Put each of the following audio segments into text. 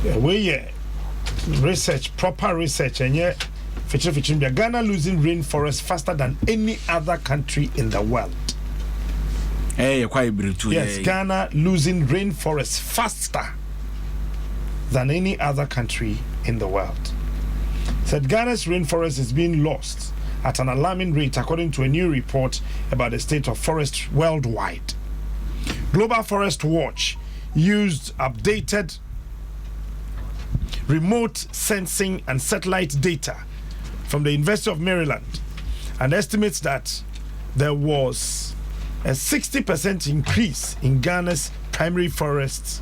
Wei yɛ research, proper research, ɛnyɛ fikyirifikyiri bia. Ghana losing rainforest faster than any other country in the world. Ɛyɛ yɛ kwae beretu. Yes, Ghana losing rainforest faster than any other country in the world. Said Ghana's rainforest is being lost at an alarming rate, according to a new report about the state of forests worldwide. Global Forest Watch used updated remote sensing and satellite data from the University of Maryland and estimates that there was a 60% increase in Ghana's primary forests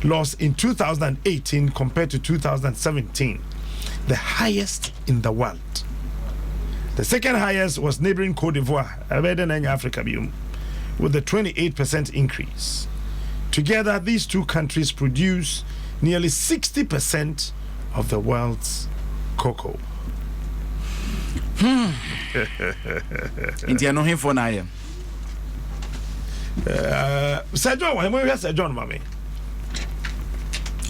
loss in 2018 compared to 2017, the highest in the world. The second highest was neighboring Cote d'Ivoire, Africa, with a 28% increase. Together, these two countries produce nearly 60% of the world's cocoa. Nti ɛno hefo na ayɛ? Sir John, wɔ mo hwɛ Sir John ma me.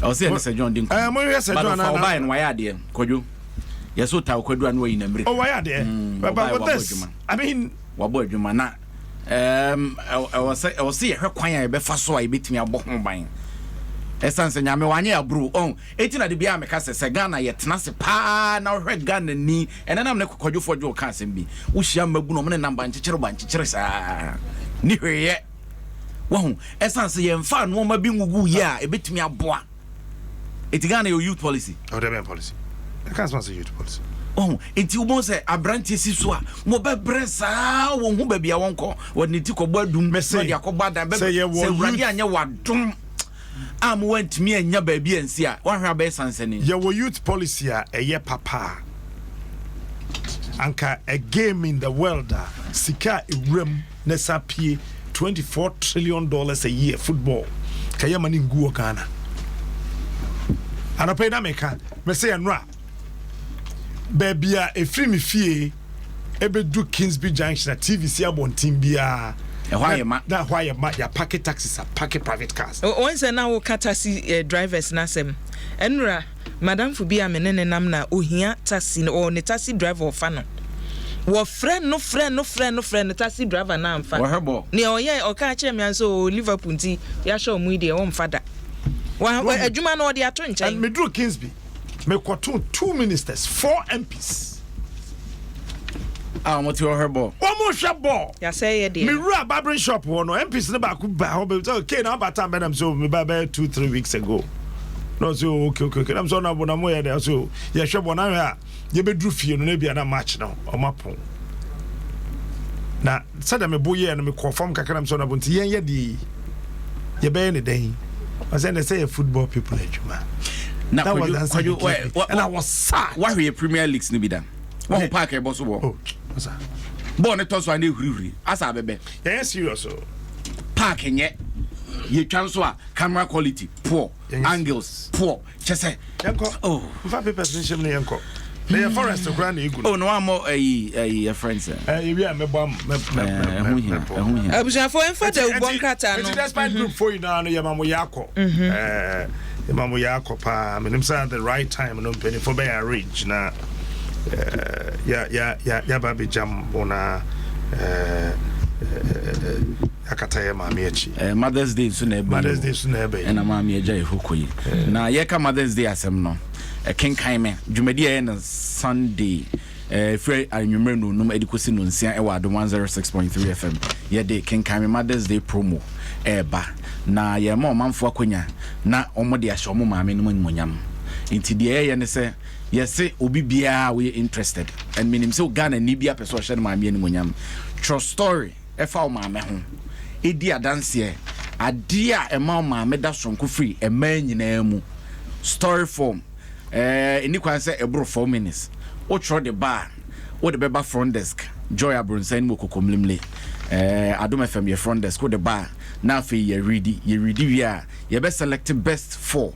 Ɔsɛ yɛne Sir John di nkɔmmɔ. Mo hwɛ Sir John. Na ɔbaeɛ no wayɛ adeɛ. Kwadwo, yɛsɛ ɔta kwadu a na wayi namire. Oh, wayɛ adeɛ. But with this, I mean, wabɔ adwuma na ɛwɔ sɛ yɛhwɛ kwan a yɛbɛfa so a yɛbɛtumi abɔ ho ban, ɛsiane sɛ Nyame wanyɛ aburo ɔn. Ɛti na de biaa meka sɛ Ghana yɛtena se paa na wohwɛ Ghana ni ɛnɛ nam ne Kwadwofoɔ dwo ka asɛm bi, wohyia mmabu no, ɔmo ne nam bankyekyere bankyekyere saa ne hweyɛ wahu, ɛsiane sɛ yɛmfa nnoɔma bi ngugu yie a ɛbɛtumi aboa. Ɛti Ghana yɛ youth policy. Oh, there policy. I can't sponsor youth policy. Ɔho nti wobɛhu sɛ aberanteɛ si so a wɔbɛbrɛ saa, wɔn ho baabi a wɔnkɔ, wɔde ne ti kɔbɔ adum na ɔde akɔbɔ adan bɛbɛ sɛ yɛwɔ sɛ Awurade youth- anyɛ wadom a mo wantumi anya baabi ansi a, woahwɛ abɛyɛ sansani. Yɛwɔ youth policy a ɛyɛ papa a, anka a game in the world a sika a ɛwuram na sa pie $24 trillion a year, football ka yɛ ma ne ngu wɔ Ghana. Anɔpɛ yi na meka mɛsɛ yɛ nnora baabi a ɛfiri me fie ɛbɛdu Kingsby Junction a TV si abɔnten biara. Ɛhɔ ayɛ ma. Na ɛhɔ ayɛ ma, yɛapark taxis, apark private cars. Wɔn sɛ na woka taxi drivers n'asɛm ɛnura, madamfo bi a me ne ne nam na ohia taxi no, ɔwɔ ne taxi driver, ɔfa no, wɔfrɛ no, frɛ no, frɛ no, frɛ no, taxi driver na amfa. Wɔhwɛ bɔ. Nea ɔyɛ, ɔka kyerɛ me anso o Liverpool nti yɛahyɛ ɔmo yi deɛ, wɔmfa da wa adwuma no ɔde ato And nkyɛn. Meduru Kingsby, mekɔto two ministers, four MPs. A wɔte wɔhwɛ bɔ. Wɔn mo hwɛ bɔɔl. Yɛasɛ yɛ deɛ. Mewura barbering shop hɔ no, MPs ne baako ba hɔ bɛ sɛ okay na aba time bɛnam so me ba bɛyɛ 2, 3 weeks ago na ɔsɛ, oh, okay, nam sɛ ɔno abo na mo yɛ dɛ, ɔsɛ, oh, yɛhwɛ bɔ na hwɛ a yɛbɛduru fie no na ebia na match no ɔmo apɔn na sɛdeɛ mebo yɛɛ no, mekɔ fam kakra nam sɛ ɔno abo nti yɛn yɛ deɛ yi yɛbɛyɛ ne dɛn? Ɔsɛ ne sɛ yɛ football people adwuma. Na That was the answer Kwadwo he gave me. And I was sad. Wahwɛ yɛ Premier Leagues no bi da, wahu park a ɛbɔ so bɔ? Oh, what's that? Bɔɔl ne tɔ so a na ehurihuri asa abɛbɛ. Yɛyɛ serious o. Park nyɛ yɛtwa nso a, camera quality poor, Yɛnyɛ angles poor, kyɛ sɛ yɛnkɔ. Oh. Mfa papers no nhyɛm no, yɛnkɔ na yɛ forest koraa na ɛgu no. Oh, na wammɔ ayi ayi yɛ friends ɛ. Yɛwie a mɛbɔ am Ɛho hia. mɛbɔ. Ɛho hia. Abusuafoɔ, ɛmfa dawubɔ nkrataa no. Nti Despite Group fo nyinaa no, yɛma mo yɛ akɔ. Yɛma mo yɛ akɔ paa. Menim sɛ at the right time no mpanimfoɔ bɛyɛ arrange na yɛaba bɛgya mo na yɛakata yɛ maame akyi. Mother's Day nso na ɛbɛ yi Mother's o. Day so na ɛbɛ yi. Ɛna maame agya yɛ hɔ kɔ yi na yɛka Mother's Day asɛm no, ɛkenkan me dwumadi a ɛyɛ no Sunday, firi anwummerɛ no 5 ɛde kɔsi no 6 ɛwɔ Adom 106.3 FM, yɛde Kenkan Me Mother's Day promo ɛɛba na yɛma ɔmanfoɔ akɔnya na ɔmo de ahyɛ ɔmo maame no mu animonyam. Nti deɛ ɛyɛ ne sɛ yɛse obi biara a woyɛ interested and menim sɛ Ghana ni bi apɛ sɛ ɔhyɛ no maame animonyam, twerɛ story ɛfa wo maame ho, ɛdi adanseɛ adeɛ a ɛma wo maame da sonko firi ɛmaa nyinaa mu. Story form, ɛni kwan sɛ ɛboro 4 minutes. Wotwerɛ de ba a, wode bɛba front desk, Joy Abrɔnsan no mu, Kokomlimle, Adom FM yɛ front desk. Wode ba a, na afei yɛredi yɛredi wie a, yɛbɛ select best four.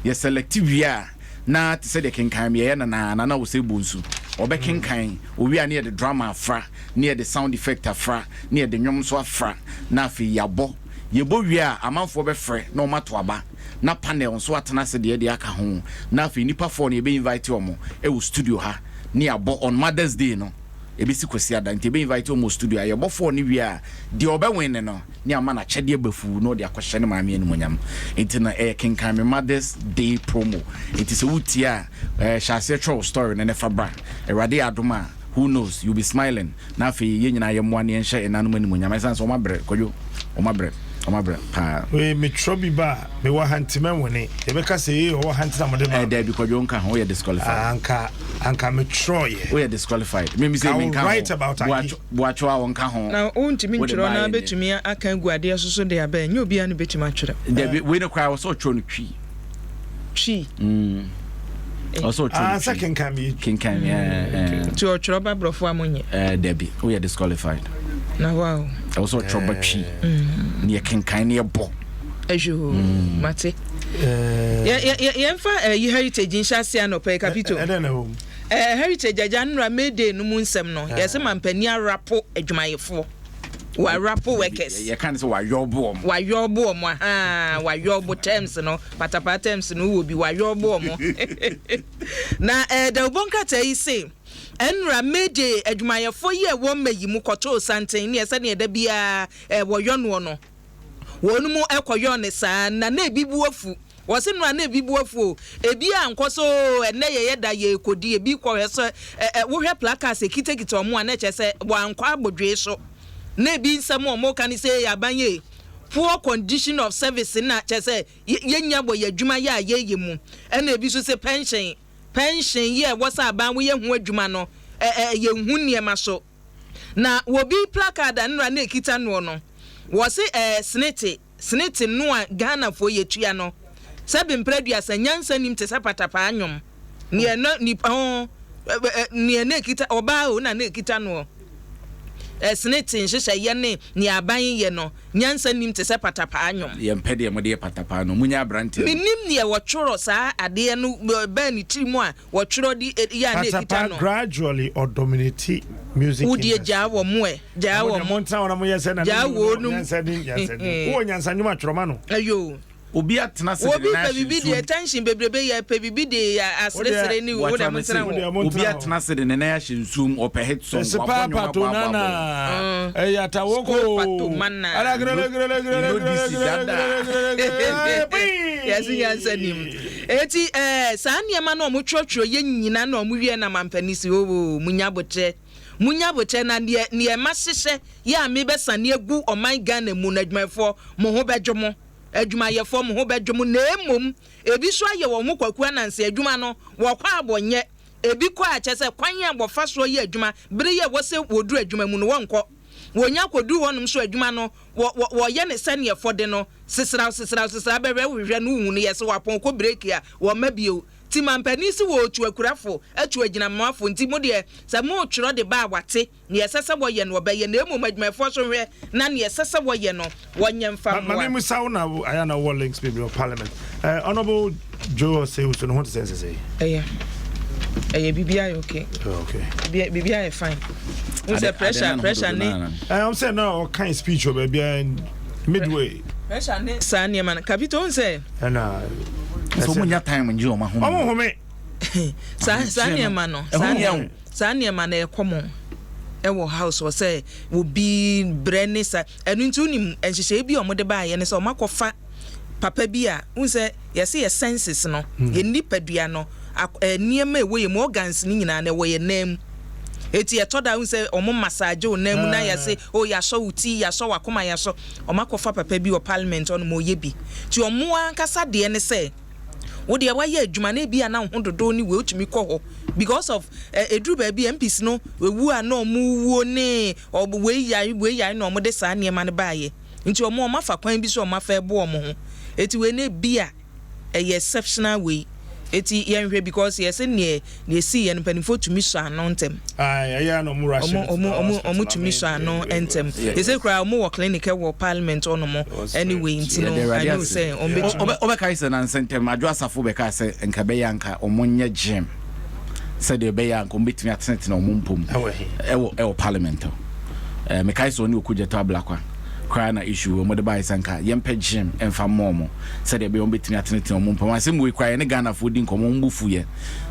Yɛ select wie a, na te sɛ deɛ kenkan yɛyɛ nanaa nana wɔ sɛ bu nsu ɔbɛkenkan owie a, ne yɛde drama afra, ne yɛde sound effect afra, ne yɛde nnwom nso afra, na afei yɛabɔ. Yɛbɔ wie a, amanfoɔ bɛfrɛ na ɔma to aba. Na panel nso atena ase deɛ de aka ho. Na afei nipa four no yɛbɛ invite wɔn ɛwɔ studio ha ne abɔ on Mother's Day no. Ɛbɛsi Kwasiada nti yɛbɛ invite wɔn wɔ studio a yɛbɔ four no wie a, deɛ ɔbɛ win no ne ama no akyɛdeɛ bafuu na ɔde akɔhyɛ ne maame animuonyam. Nti no ɛyɛ Kenkan Me Mother's Day promo. Nti sɛ wotie a, hyɛ aseɛ twerɛ wo story no na fa bra. Awurade yɛ adom a, who knows, you'll be smiling. Na afei yɛn nyinaa yɛmmoa na yɛnhyɛ ɛnanom animuonyam ɛsiane sɛ wɔabrɛ, Kwadwo, wɔabrɛ, wɔabrɛ paa. Wei metwerɛ bi ba a, mewɔ ha nti mɛwene. Yɛbɛka sɛ ee ɔwɔ ha nti na mode ma. Eh, dabi Kwadwo nka ho, woyɛ disqualified. Ah, anka, anka metwerɛeɛ. Woyɛ disqualified. Me me sɛ menka ho. Write about Agi. Boatwo a wɔnka ho. Na wontumi Wode ntwerɛ na baeɛ nie. wobɛtumi aka agu adeɛ so so de aba ɛ, nyɛ obiara na obɛtumi atwerɛ. Dabi, wei no koraa wɔ sɛ ɔtwerɛ no twi. Twi. Ɔwɔ sɛ ɔtwerɛ Ah, no sɛ twi. kenkan mi. Kenkan mi, eh, eh. Nti ɔtwerɛ ba borɔfo a monyɛ. Eh, dabi, woyɛ disqualified. Na wow. Ɛwɔ sɛ ɔtwerɛ ba twi. Ne yɛ kenkan ne yɛ bɔ. Ɛhwɛ mate. Yɛmfa ɛyi heritage nhyɛ ase anɔpa yi kapito. Ɛdɛn na ɛwɔ mu? Heritage agya nnora May Day no mu nsɛm no, yɛsɛ mampanin arapo adwumayɛfoɔ. Warapo workers. Yɛka ne sɛ wayɔbo wɔn. Wayɔbo wɔn ahaa wayɔbo terms no patapaa terms no wɔ bi wayɔbo wɔn. Na dawubɔ nkrataa yi se nnora May Day adwumayɛfoɔ yi a ɛwɔ mma yi mu kɔtoo santen neɛ sɛdeɛ da biara wɔyɔ noɔ no. Wɔn mu kɔyɔɔ no saa na na ebi bo afu. Wɔse no a na ebi bo afu o. Ebi ankɔ sɛ oo ɛnnɛ yɛyɛ da yɛrekɔdi, ebi kɔhwɛ sɛ ɛ ɛ wohwɛ placards ekitakita wɔn a na ɛkyerɛ sɛ wɔankɔ abodwee so. Na ebi nsɛm a wɔka ne sɛ ei aban ei, poor condition of service na kyerɛ sɛ yɛnya wɔ yɛn adwuma yɛ a yɛyɛ mu. Ɛna ebi nso se pension, pension yi a ɛwɔ sɛ aban woyɛ ho adwuma no ɛ ɛ yɛnhu nneɛma so. Na wɔ bi placard a nnora na ɛkita noɔ no, wɔse ɛɛ senete, senete no a Ghanafoɔ yɛtua no, sɛbe mprɛ aduasa, nyansa nnim te sɛ patapaa nnwom. Neɛ na nipa ho, neɛ na ɛkita, ɔbaa o na na ɛkita noɔ. Ɛɛ senete nhyehyɛeɛ ne neɛ aban yɛ no, nyansa nnim te sɛ patapaa nnwom. Yɛmpɛ deɛ mode yɛ patapaa no, monyɛ aberanteɛ no. Mennim neɛ wɔtwerɛ saa adeɛ no baa ne tiri mu a Wɔtwerɛ de yɛ a na ɛkita Patapa no. gradually ɔdominate music Wo deɛ industry. gyaa wɔn ɛ, gyaa Mo deɛ wɔn. montena hɔ na monyɛ sɛ nana Gyaa nnwom wɔn no nom. nyansa nim nyansa nim. Wowɔ nyansa nnwom a twerɛ ma no. Ayoo. Obi atena ase de Obi ne nan pɛ ahyɛ biribi nsuo deɛ mu. tension bebrebe yɛ pɛ biribi de aseresere ne wo Boakye deɛ ame se, montena Wo hɔ. deɛ obi montena hɔ. atena ase de ne nan ahyɛ nsuo mu, ɔpɛ hit song, Ese wabɔ pa nnwom pato abɔ abɔ nana abɔ. eya tawoko. School pato mana. Ala grele grele grele You know grele this is grele dada. grele grele grele. Yɛse nyansa nim. Eti eh, saa nneɛma no a wɔtwerɛtwerɛ yɛ nyina na wɔwie na mampanin se oo munya abotrɛ, munya abotrɛ na neɛ neɛ mahyehyɛ yɛ a mebɛsane agu ɔman Ghana mu no adwumayɛfoɔ mo ho bɛdwo mo, adwumayɛfoɔ mo ho bɛdwo mo na mmom ebi nso ayɛ wɔn ho Kwaku Ananse adwuma no wɔkɔ a wɔnyɛ, ebi kɔ a kyerɛ sɛ kwan a wɔfa soɔ yɛ adwuma bere yɛ ɛwɔ sɛ wɔduru adwuma mu no wɔnkɔ. Wɔnya kɔduru hɔnom nso adwuma no wɔ wɔ wɔyɛ no sɛdeɛ fɔ de no sesraw sesraw sesraw bɛhwɛ wohwehwɛ no wohu no yɛse wapɔn kɔ break a wɔmma bio nti mampanin se wɔretu akurafo atu agyinamoafo nti mo deɛ sɛ moretwerɛ de ba a wate neɛ ɛsɛ sɛ wɔyɛ no wɔbɛyɛ na mmom adwumayɛfoɔ nso nhwɛ na neɛ ɛsɛ sɛ wɔyɛ no wɔnyɛ mfa Ma mmoa. me musa wo na ayɛ na wɔ links bebree wɔ parliament. Eh, Honorable Joe Osei so ne ho te sɛ nsɛsɛi. Ɛyɛ ɛyɛ biribi ayɛ okay. Oh, okay. Biribi ayɛ fine. N sɛ pressure pressure ne. Eh, I'm saying na ɔkan speech wɔ baabi a midway. Pressure ne saa nneɛma no kapito n sɛ. Ɛna. So mo nya time ngye ɔmo ahome. Ɔmo home. Saa saa nneɛma no saa saa nneɛma no ɛkɔ mo ɛwɔ house wɔ sɛ obi brɛ ne sa ɛno nti wonim nhyehyɛe bi a wɔde baayɛ ne sɛ wɔn akɔfa papa bi a wohu sɛ yɛse yɛ senses no, yɛn nipadua no, nneɛma a ɛwɔ yɛn mu, organs no nyinaa no ɛwɔ yɛn nan mu. Eti ɛtɔ da wohu sɛ wɔn massage wo nan mu na yɛse oh yɛasɔ wo ti, yɛasɔ w'akoma, yɛasɔ. Wɔn akɔfa papa bi wɔ parliament hɔ nom ɔyɛ bi. Nti wɔn ankasa deɛ ne sɛ wo deɛ wayɛ adwuma na ebi a na wo ho dodow ne wei wotumi kɔ hɔ because of ɛduru baabi a MPs no ewu a na wɔn wuo ne wei yare wei yare na wɔn de saa nneɛma no baayɛ. Nti ɔmo ɔmo afa kwan bi so ɔmo afa ɛbo ɔmo ho eti wei no ebia ɛyɛ exceptional wei eti yɛn hwɛ because yɛse neɛ neɛ esii yɛ no mpaninfoɔ tumi sɔ ano ntɛm. Aye ɛyɛ a na ɔmo rush ɔmo ɔmo ɔmo ɔmo tumi sɔ ano ntɛm sese koraa ɔmo wɔ clinic ɛwɔ parliament hɔ nom anyway nti no I know sɛ ɔmo betumi. Wobɛkae sɛ nansa ntam Adwo Asafo bɛkaa sɛ nka ɛbɛyɛ a nka ɔmo nyɛ gym sɛdeɛ ɛbɛyɛ a nka wɔbɛtumi atenetene wɔn mpom ɛwɔ ɛwɔ parliament hɔ. Ɛɛ mekae sɛ ɔne Okudzeto Ablakwa. Koraa na issue wɔ wɔde baeɛ sɛ nka yɛmpɛ gym mfa mmɔ wɔn sɛdeɛ ɛbɛyɛ wɔbɛtumi atenetene wɔn mpam. Asɛm wei koraa yɛne Ghanafoɔ di nkɔmmɔ, wɔn bo fu yɛn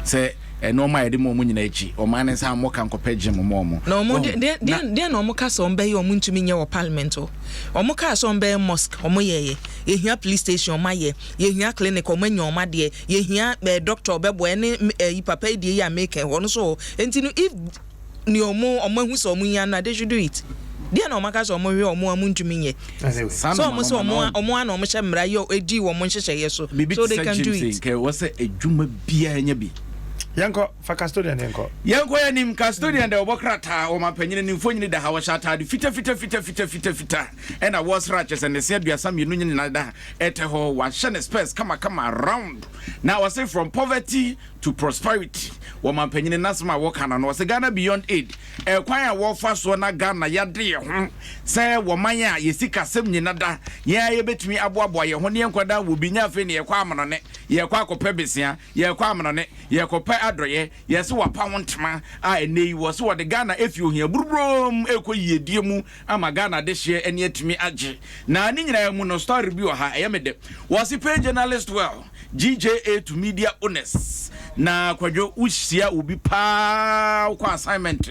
sɛ nneɛma a yɛde ma wɔn nyinaa akyi, ɔman no nsa ammɔ ka nkɔpɛ gym mma wɔn. Na wɔn Wahu? de, de, Na deɛn, deɛn na wɔn ka sɛ wɔn bɛyɛ wɔn ntumi nyɛ wɔ parliament hɔ? Wɔn kaa sɛ wɔn bɛyɛ mosque, wɔn yɛɛyɛ. Yɛhia police station, wɔn ayɛ. Yɛhia clinic, wɔn anya wɔn adeɛ. Yɛhia eh, doctor ɔbɛboa ɛne eh, papa yi deɛ yi a meka yi, ɔno nso wɔ hɔ. Enti no if nea ɔmo ɔmo ahu sɛ ɔmo hia no a they should do it. Deɛ na ɔmo aka sɛ ɔmo hwɛ ɔmo a ɔmo ntumi nyɛ. Saa Sɛ ɔmo noma sɛ noma ɔmo no a ɔmo a na ɔmo hyɛ mmara yɛ edi wɔn nhyehyɛeɛ so Biribi so te they sɛ can gym do sei it. nka ɛwɔ sɛ adwuma biara nya bi. Yɛnkɔ, fa custodian yɛnkɔ. Yɛnkɔ yɛn anim, custodian deɛ ɔbɔ krataa, ɔmampanin ne mfonini da ha, ɔhyɛ ataade fita fita fita fita fita fita ɛna wɔsra kyɛ sɛ ne se 32 nyinaa da ɛtɛ hɔ, wahyɛ ne spurs kamakama round na ɔse from poverty to prosperity. Wɔ mampanyini n'asɛm a wɔka no no, ɔse Ghana Beyond Aid, ɛkwan a wɔfa soɔ na Ghana yɛade yɛ ho sɛ wɔman a yɛ sikasɛm nyina da, yɛn a yɛbɛtumi aboaboa yɛn ho ne yɛn nkwadaa wɔ bi, nyɛ afei ne yɛkɔ amanɔne, yɛkɔ akɔpɛ besia, yɛkɔ amanɔne, yɛkɔpɛ adɔyɛ, yɛse wapa ho ntoma a ɛnɛ yi wɔ se wɔde Ghana efi ohia buruburom ɛkɔ yiedie mu ama Ghana adehyeɛ ani atumi agye. Na ne nyinaa mu no, story bi wɔ ha, ɛyɛ me dɛ. Wɔse pay journalist well. GJA to media owners na Kwadwo wohyia obi paa wokɔ assignment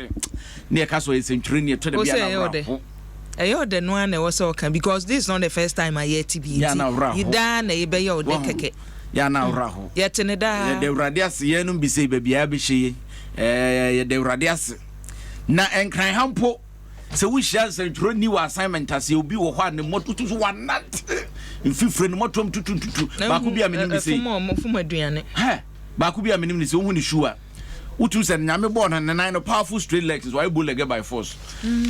ne yɛka sɛ ɔyɛ nsɛntwerɛni ɛtɔ da Wo bi sɛ a na ɛyɛ werɛ ɔdɛ. aho. Ɛyɛ ɔdɛ no ara na ɛwɔ sɛ ɔka because this is not the first time a yɛte bi Yɛ a na werɛ nti aho. daa na yɛbɛyɛ ɔdɛ Wahu? kɛkɛ. Yɛ a na werɛ aho. Yɛte no daa. Yɛda Awurade ase yɛnom bi sei baabi a yɛabɛhyɛ yi ɛɛ yɛda Awurade ase na Nkran ha mpo. Sɛ wohyia nsɛntwerɛni wɔ assignment ase, obi wɔ hɔ a ne mmɔto tu so wanante mfifire ne mmɔtoam tutututu. Baako bi a menim ne sei. Fom aduane. Hɛ, baako bi a menim ne sei, wohu ne shoe a, wotu sɛ Nyame bɔɔ no ne nan no powerful straight legs nso wayɛ bow legged by force.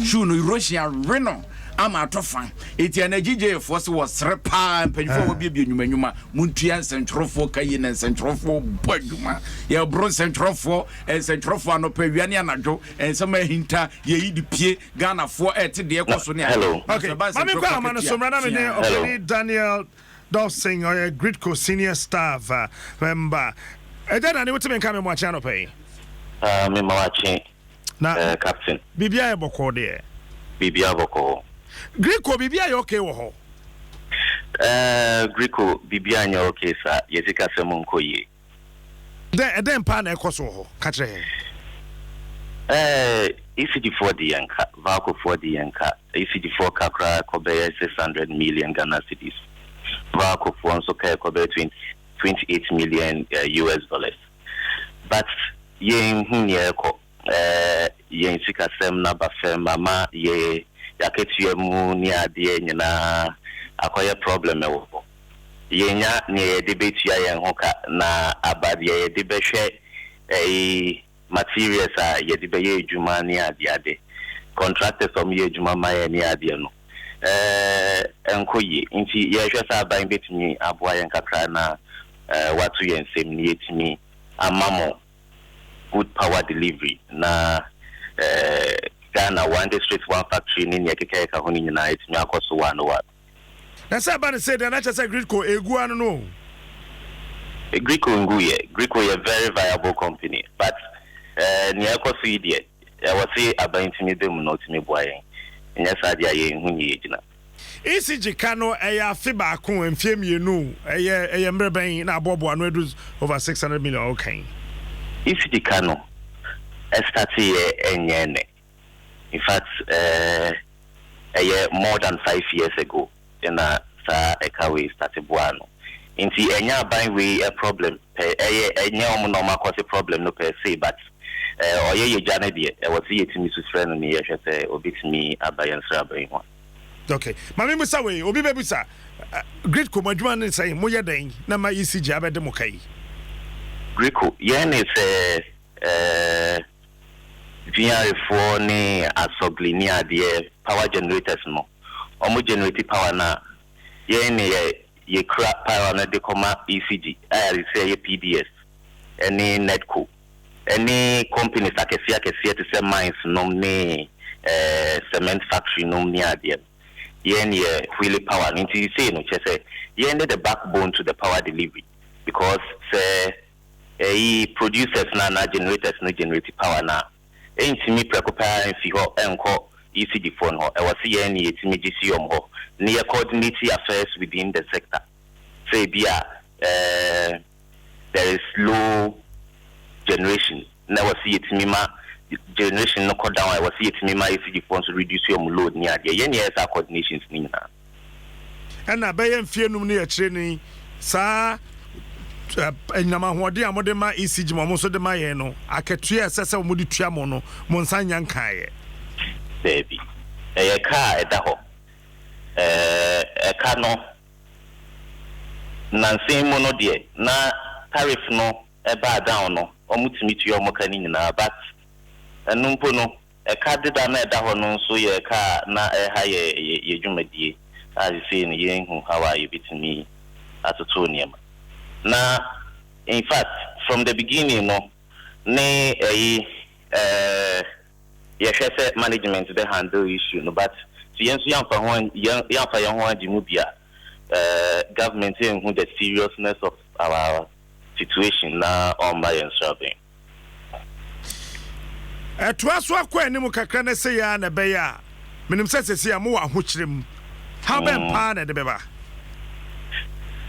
Shoe no erosion awe no ama atɔ fa. Eti ɛna GJA foɔ se wɔsere paa mpanyinfoɔ a wɔabiebie nnwuma nnwuma, montua nsɛntwerɛfoɔ ka yie na nsɛntwerɛfoɔ bɔ adwuma. Yɛboro nsɛntwerɛfoɔ, nsɛntwerɛfoɔ anɔpa, awia ne anadwo. Nsɛm a ahinta, yɛyi de pie, Ghanafoɔ ɛte deɛ ɛkɔ so ne ade. Hello. Okay, Nanso ɛba ma menkɔ nsɛntwerɛfoɔ ahoma no so akatua mmra na me ne tea. Hello. ɔpani Daniel Dawson, ɔyɛ Gridco senior staff member. Ɛgya Dani, wote me nka me mmoakye anɔpa yi? Ah, me ma wakye, Na eh, Captain. biribiara yɛ bɔkɔɔ deɛ? Biribiara bɔkɔɔ. Gridco, biribiara yɛ okay wɔ hɔ? Eh, Gridco, biribiara nyɛ okay saa. Yɛ sikasɛm nkɔ yie. Dɛn, ɛdɛn paa na ɛkɔ so wɔ hɔ? Ka kyerɛ yɛn. Ɛɛ, ECG foɔ de yɛn ka, VALCO foɔ de yɛn ka. ECG foɔ ka koraa ɛkɔ bɛyɛ 600 million Ghana cedis. VALCO foɔ nso ka ɛkɔ bɛyɛ 20, 28 million US dollars. But yɛn hu nea ɛkɔ. Ɛɛ, yɛn sikasɛm no aba fam ama yɛ yɛakatua mu ne adeɛ nyinaa akɔyɛ problem ɛwɔ hɔ. Yɛnnya nea yɛde bɛtua yɛn ho ka na aba deɛ yɛde bɛhwɛ ɛyi materials a yɛde bɛyɛ adwuma ne adeade, contractors a wɔyɛ adwuma ma yɛn ne adeɛ no, ɛɛ ɛnkɔ yie. Nti yɛrehwɛ sɛ aban bɛtumi aboa yɛn kakra na ɛɛ wato yɛn nsam na yɛatumi ama mo good power delivery na ɛɛ Ghana one district one factory ne nea ɛkeka ɛka ho no nyinaa atumi akɔ so one one. Na sɛ ɛba no sei deɛ, na kyerɛ sɛ Gridco ɛregu ano no o. Gridco ngu yɛ. Gridco yɛ very viable company but eh, nea ɛkɔ so yi deɛ, ɛwɔ se aban tumi ba mu na ɔtumi boa yɛn. Nyɛ saa deɛ a yɛnhu nea yɛgyina. ECG ka no ɛyɛ afe baako, mfeɛ mmienu, ɛyɛ ɛyɛ mmerɛ bɛn na aboaboa ano aduru over 600 million a woka yi? ECG ka no ɛstarteeɛ ɛnyɛ nnɛ. In fact eh, ɛyɛ more than 5 years ago ɛna saa ɛka wei start boa ano. Nti ɛnyɛ aban wei ɛ problem pɛ, ɛyɛ ɛnyɛ ɔmo na ɔmo akɔse problem no per se, but eh, ɔyɛ yɛgya no deɛ, ɛwɔ sɛ yɛtumi so frɛ no ne yɛhwɛ sɛ obɛtumi aba yɛn sraban yi ho a. Okay, maame musa wei, obi bɛbusa, Gridco mo adwuma ne sɛn? Moyɛ dɛn na ma ECG abɛde mo ka yi? Gridco, yɛn ne sɛ VRfoɔ ne asɔgli ne adeɛ power generators no, ɔmo generate power no a, yɛn ne yɛ yɛkura power no de kɔma ECG a yɛde sɛ ɛyɛ PDS ɛne NEDCO ɛne companies akɛseɛ akɛseɛ te sɛ mines nom ne cement factory nom ne adeɛ no. Yɛn yɛ wheel power no, nti sei no kyerɛ sɛ yɛn ne the backbone to the power delivery, because sɛ ɛyi producers na na generators no generate power na ɛntumi prɛko paa mfi hɔ ɛnkɔ. ECG foɔ no hɔ. Ɛwɔ sɛ yɛn ne yɛtumi gye si wɔn hɔ ne yɛ coordinate affairs within the sector. Sɛ ebi a there is low generation na ɛwɔ sɛ yɛtumi ma generation no kɔ down a, ɛwɔ sɛ yɛtumi ma ECG foɔ nso reduce wɔn load ne adeɛ. Yɛn ne yɛyɛ saa coordinations ne nyinaa. Ɛna bɛyɛ mfie 5 no yɛkyerɛ no yi saa anyinam ahoɔden a mode ma ECG ma ɔmo nso de ma yɛn no, akatua a ɛsɛ sɛ wɔde tua mo no, mo nsa nya nkaeɛ? Daabi, ɛyɛ kaa a ɛda hɔ. Ɛka no nansen mu no deɛ, na tariff no ɛbaa down no, ɔmo tumi tua ɔmo ka no nyinaa, but ɛno mpo no, ɛka deda na ɛda hɔ no nso yɛ ɛka a na ɛha yɛ dwumadie a sesei no yɛnhu how a yɛbɛtumi atoto nneɛma. Na in fact, from the beginning no ne ɛyi yɛhwɛ sɛ management bɛ handle issue no, but so yɛn nso yɛmfa ho yɛmfa yɛn ho agye mu bi a government nhu the seriousness of our situation na ɔmma yɛn so abɛn. Ɛtoa so akɔ anim kakra ne sɛ yɛa na ɛbɛyɛ a menim sɛ sɛsi a mowɔ ahokyerɛ mu haw bɛn paa na ɛde bɛba?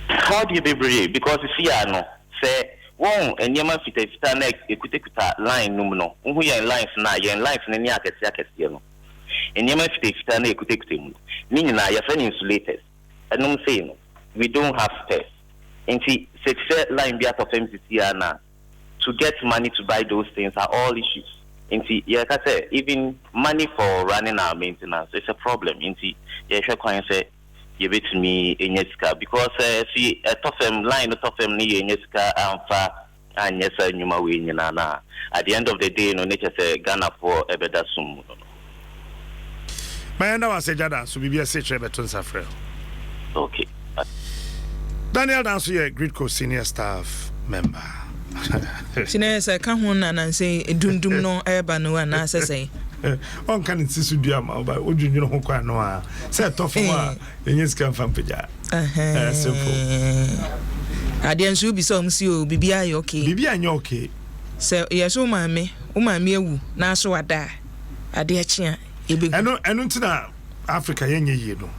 Haw deɛ bebree, because si a no sɛ wɔn nneɛma fitafita na ekutakuta line no mu no, wohu yɛn lines no a, yɛn lines no ne akɛseɛ akɛseɛ no, nneɛma fitafita na ekutakuta mu no ne nyinaa yɛfrɛ no insulators. Ɛnom sei no, we don't have spares, nti sɛ line bi atɔ fam sisi a na to get money to buy those things are all issues. Nti yɛka sɛ even money for running our maintenance is a problem, nti yɛhwɛ kwan sɛ yɛbɛtumi enya sika, because si ɛtɔ fam, line no tɔ fam ne yɛnya sika amfa anyɛ saa nnwuma wei nyinaa na at the end of the day no, ne kyɛ sɛ Ghanafoɔ ɛbɛda sum mu no. Mayɛnda wɔ asɛ gya da so biribi ɛsɛ kyerɛ bɛto nsa frɛ. Okay. Daniel Danso yɛ Gridco senior staff member. Nti na yɛ sɛ ka ho na nansɛ dundum no ɛreba no anaasɛ sɛn? Ɔnka ne nsi so dua ma ɔba wodwendwene ho kwan no a sɛ ɛtɔ fam a ɛnyɛ sika mfa mpagya. Simple. Adeɛ nso wobi sɛ ɔm si o, biribi ayɛ okay. Biribi anyɛ okay. Sɛ yɛ so wo maame awu na so wada a, adeɛ kye a yɛbɛhu. Ɛno nti na Africa yɛnyɛ yie no.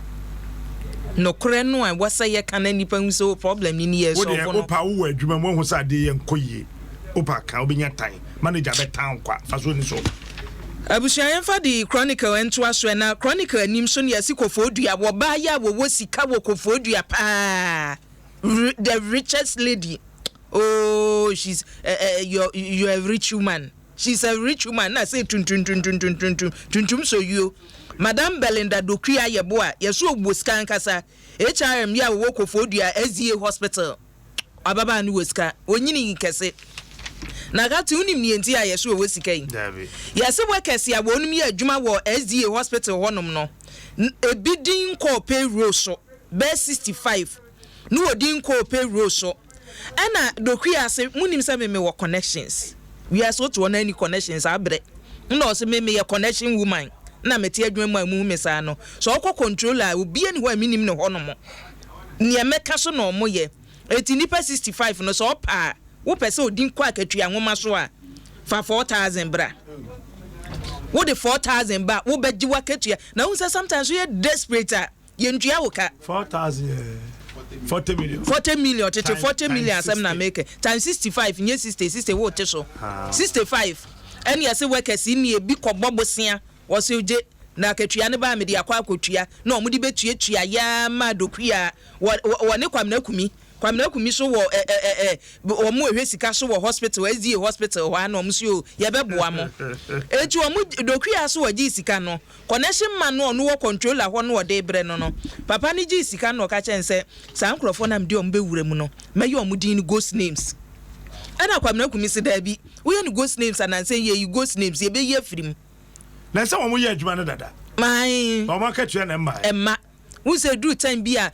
Nokorɛ no a ɛwɔ sɛ yɛka na nnipa hu sɛ o problem ni ni yɛ wodeɛ sɔfo no. Wopa wowɔ adwuma mu, woahu sɛ adeɛ yɛ nkɔ yie, wopa ka wobɛnya tan, manager bɛtan kwa fa so ni so. Abusua, yɛmfa de Chronicle ntoa so. Ɛna Chronicle anim so ne yɛsi Kofoɔdua wɔbaa yɛ a wɔwɔ sika wɔ Kofoɔdua paa, the richest lady. Oh, she's you're a rich woman, she's a rich woman. Na sɛ tuntuntuntuntuntuntum tuntum so yuo, Madam Belinda Dokua Yɛbo a yɛso owó sika ankasa, HRM yi a wɔwɔ Kofoɔdua SDA Hospital. Ababaa no wɔ sika, onyini kɛse na kate. Wonim neɛ nti a yɛso ɔwɔ sika yi? Dabi. Yɛse workers a wɔnom yɛ adwuma wɔ SDA Hospital hɔnom no, ebi din kɔɔ payroll so bɛɛ 65 ne wɔdin kɔɔ payroll so. Ɛna Dokua ase munim sɛ meme wɔ connections. Wiase wote hɔ no ani connections abrɛ na ɔsɛ me meyɛ connection woman na mete adwuma mu a muhu me saa no sɛ ɔkɔ controller a, obi ani hɔ a menim ne hɔnom nea mɛka so na ɔmo yɛ. Eti nipa 65 no, sɛ ɔpa a wopɛ sɛ odi kɔ akatua nwoma so a, fa 4,000 bra. Wode 4,000 ba, wobɛgye w'akatua. Na wohu sɛ sometimes woyɛ desperate a, yɛntua wo ka. 4,000 yɛ 40 million. 40 million tete. 40 million times asɛm na 60. meke times 65, nyɛ 60, 60 wo te so. Ah. 65 ɛne yɛsɛ workers yi ne ebi kɔbɔ bosea, wɔsɛ gye na akatua ne baa mede akɔ akɔtua na ɔmo de bɛtuatua yaa ma Dokua wɔ ne Kwamina Kumi. Kwamina Kumi so wɔ ɛ ɛ ɛ ɔmo ehwɛ sika so wɔ hospital, SDA Hospital hɔ a, na ɔmo so o yɛbɛboa mo. Etu ɔmo Dokua so wɔgye sika no, connection man no, ɔno wɔ controller hɔ no, ɔde brɛ no, papa no gye sika no, ɔka kyɛn sɛ saa nkurɔfoɔ nam de ɔmo bɛwura mu no, mɛyɛ ɔmo din no ghost names. Ɛna Kwamina Kumi si daabi, woyɛ no ghost names anansɛ yɛyi ghost names, yɛbɛyi afiri mu. Na sɛ wɔn yɛ adwuma no dada. Maa. Na wɔn akatua na mmaa. Ɛma wo sɛ duru time bi a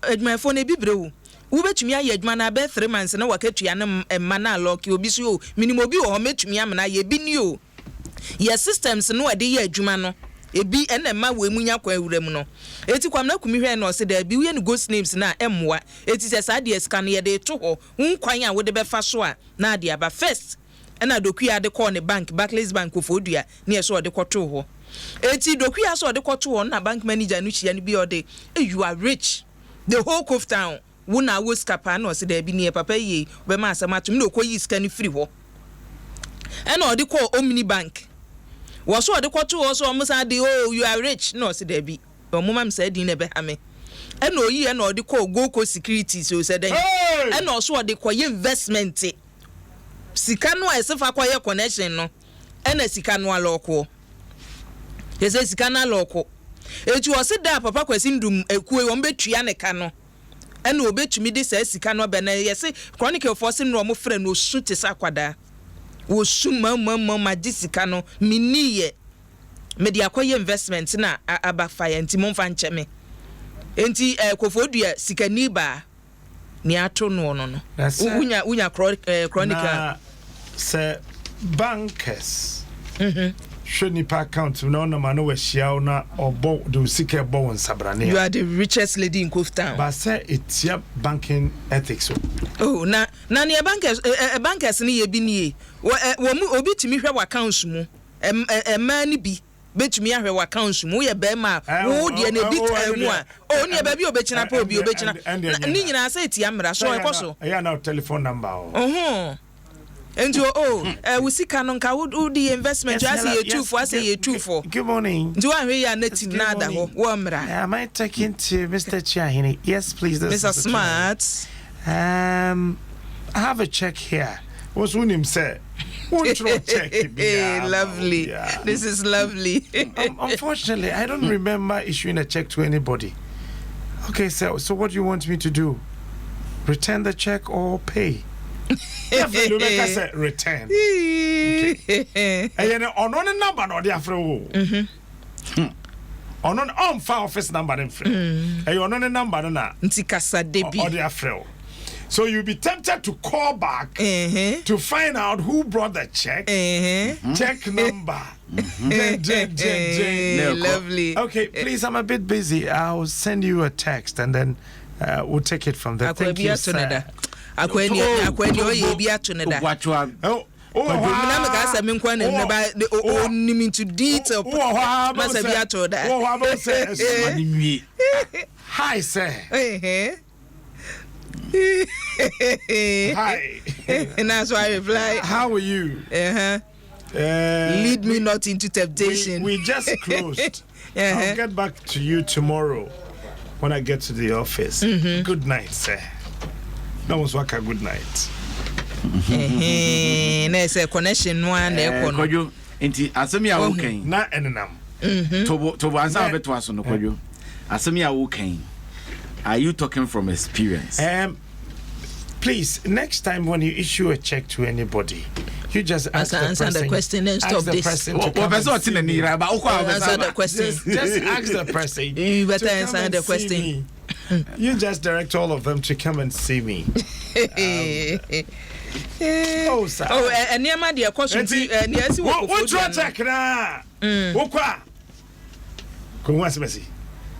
adwumayɛfoɔ no ebi brɛ wo, wobɛtumi ayɛ adwuma no abɛɛ 3 months na wakatua no ɛma no alɔke obi so o. Minim obi wɔ hɔ, mɛtumi amena yɛ ebi ni o. Yɛ systems no a ɛde yɛ adwuma no ebi ɛna ɛma wɔ emu nya kwan wura mu no. Eti Kwamina Kumi hwɛ na ɔsɛ daabi, woyɛ no ghost names na ɛmmoa. Eti sɛ saa deɛ, sika no yɛde to hɔ wo kwan a wode bɛfa so a na ade aba first. Ɛna Dokua de kɔɔ ne bank, Barclays Bank Kofoɔdua, ne ɛsɛ ɔde kɔtoo hɔ. Eti Dokuya sɛ ɔde kɔto hɔ na bank manager no hyia no bi a ɔde, "Hey, you are rich. The whole Cove Town, wo na awɔ sika paa." Na ɔse daabi, neɛ papa yi yei ɔbɛma asɛm atom, na ɔkɔyii sika no firi hɔ ɛna ɔde kɔɔ Omni Bank. Wɔ so ɔde kɔto hɔ so ɔmo san de, "Oh, you are rich," na ɔse daabi, ɔmo ma me saa din na ɛbɛha me. Ɛna oyi ɛna ɔde kɔɔ Gold Securities o sɛ dɛn. Hey! Ɛna ɔso ɔde kɔyɛ investment. Sika no a ɛsɛ fa kɔyɛ connection no, ɛna sika no alɔɔkoɔ yɛ sɛ sika no alɔɔko. Etu ɔsi da a Papa Kwasi Ndum ekuo yi wɔn bɛtua ne ka no, ɛna obetumi de saa sika no abɛ. Na yɛsɛ Chronicle foɔ se no ɔmo frɛ no, osu te sɛ akwadaa, wosu mamamam, agye sika no menni yɛ, mede akɔyɛ investment na aba fa yɛ, nti momfa nkyɛ me. Nti Koforidua sikani baa nea ato noɔ no. Na sɛ- Wonya Chronicle. Na sɛ bankers hwɛ nipa account mu na ɔnam ano wahyia wo na ɔbɔ de wo sika ɛbɔ wo nsabrane You a are the richest lady in Cove Town. Ba sɛ ɛtia banking ethics o. Oh, na nea bankers no yɛ bi nie. Wɔ wɔ mu obi tumi hwɛ wɔ accounts mu. Mmaa no bi bɛtumi ahwɛ wɔ accounts mu. Woyɛ bɛrima a, wo deɛ na ebi taa mu a, oh, nea baabi a obɛkyina pɛ obi obɛkyina. Ne nyinaa sɛ etia mmara so ɛkɔ so. Ɛyɛ na telephone number o. Ɔhɔn. Nti o oh, wo sika no nka wo de yɛ investment, asɛ yɛ tuufo, asɛ yɛ tuufo. Good morning. Nti woahwɛ yi a na tim na ada hɔ wɔ mmara. Am I talking to Mr. Chiahini? Yes, please. This Mr. is Smart. I have a check here. What's him say? Won't check? Hey, lovely. This is lovely. Unfortunately, I don't remember issuing a check to anybody. Okay, so what do you want me to do? Return the check or pay? Definitely, make us say return. Okay. And then on one number no dey afre wo. Ɔno no ɔmfa office number no mfrɛ. Ɛyɛ ɔno ne number no na Nti kasa de bi. Ɔde afrɛ wo. So you'll be tempted to call back to find out who brought the check, check number. Jen, jen, jen, jen. Hey, lovely. Okay, please, I'm a bit busy. I'll send you a text and then we'll take it from there. Akwa Thank bi you, ato ne da. sir. Akwa ni, akwa ni ɔyɛ bi ato ne da. Obuachoa. Oh, oh, Na meka sɛ me nkwa na ne ba onim into detail. Wɔ hɔ a, Masa bi ato da. wɔ hɔ a, bɛhu sɛ Ma ne nwie. Hi, sir. Hi. Na so I reply. How are you? Lead me not into temptation. We just closed. I'll get back to you tomorrow when I get to the office. Good night, sir. That was waka good night. Na ɛsɛ connection no ara na ɛkɔ no. Kwadwo, nti asɛm yi a wokan Na enenam. Tobo tobo ansa a wobɛtoa so no, Kwadwo, asɛm yi a wokan, are you talking from experience? Please, next time when you issue a check to anybody, you just ask Answer- the answer the person. question, then Ask stop the this. person to Wɔ- come wɔpɛ and sɛ ɔte see n'ani me. yera ba wokɔ a wobɛsa Answer the aba. question. Just ask the person You better to come answer and the see question. me. You just direct all of them to come and see me. Oh, sir. Oh, nneɛma deɛ ɛkɔ so nti nea ɛsi wɔ Wo Koforidua draw no. check na. Wokɔ a. Ko ho asɛm asi.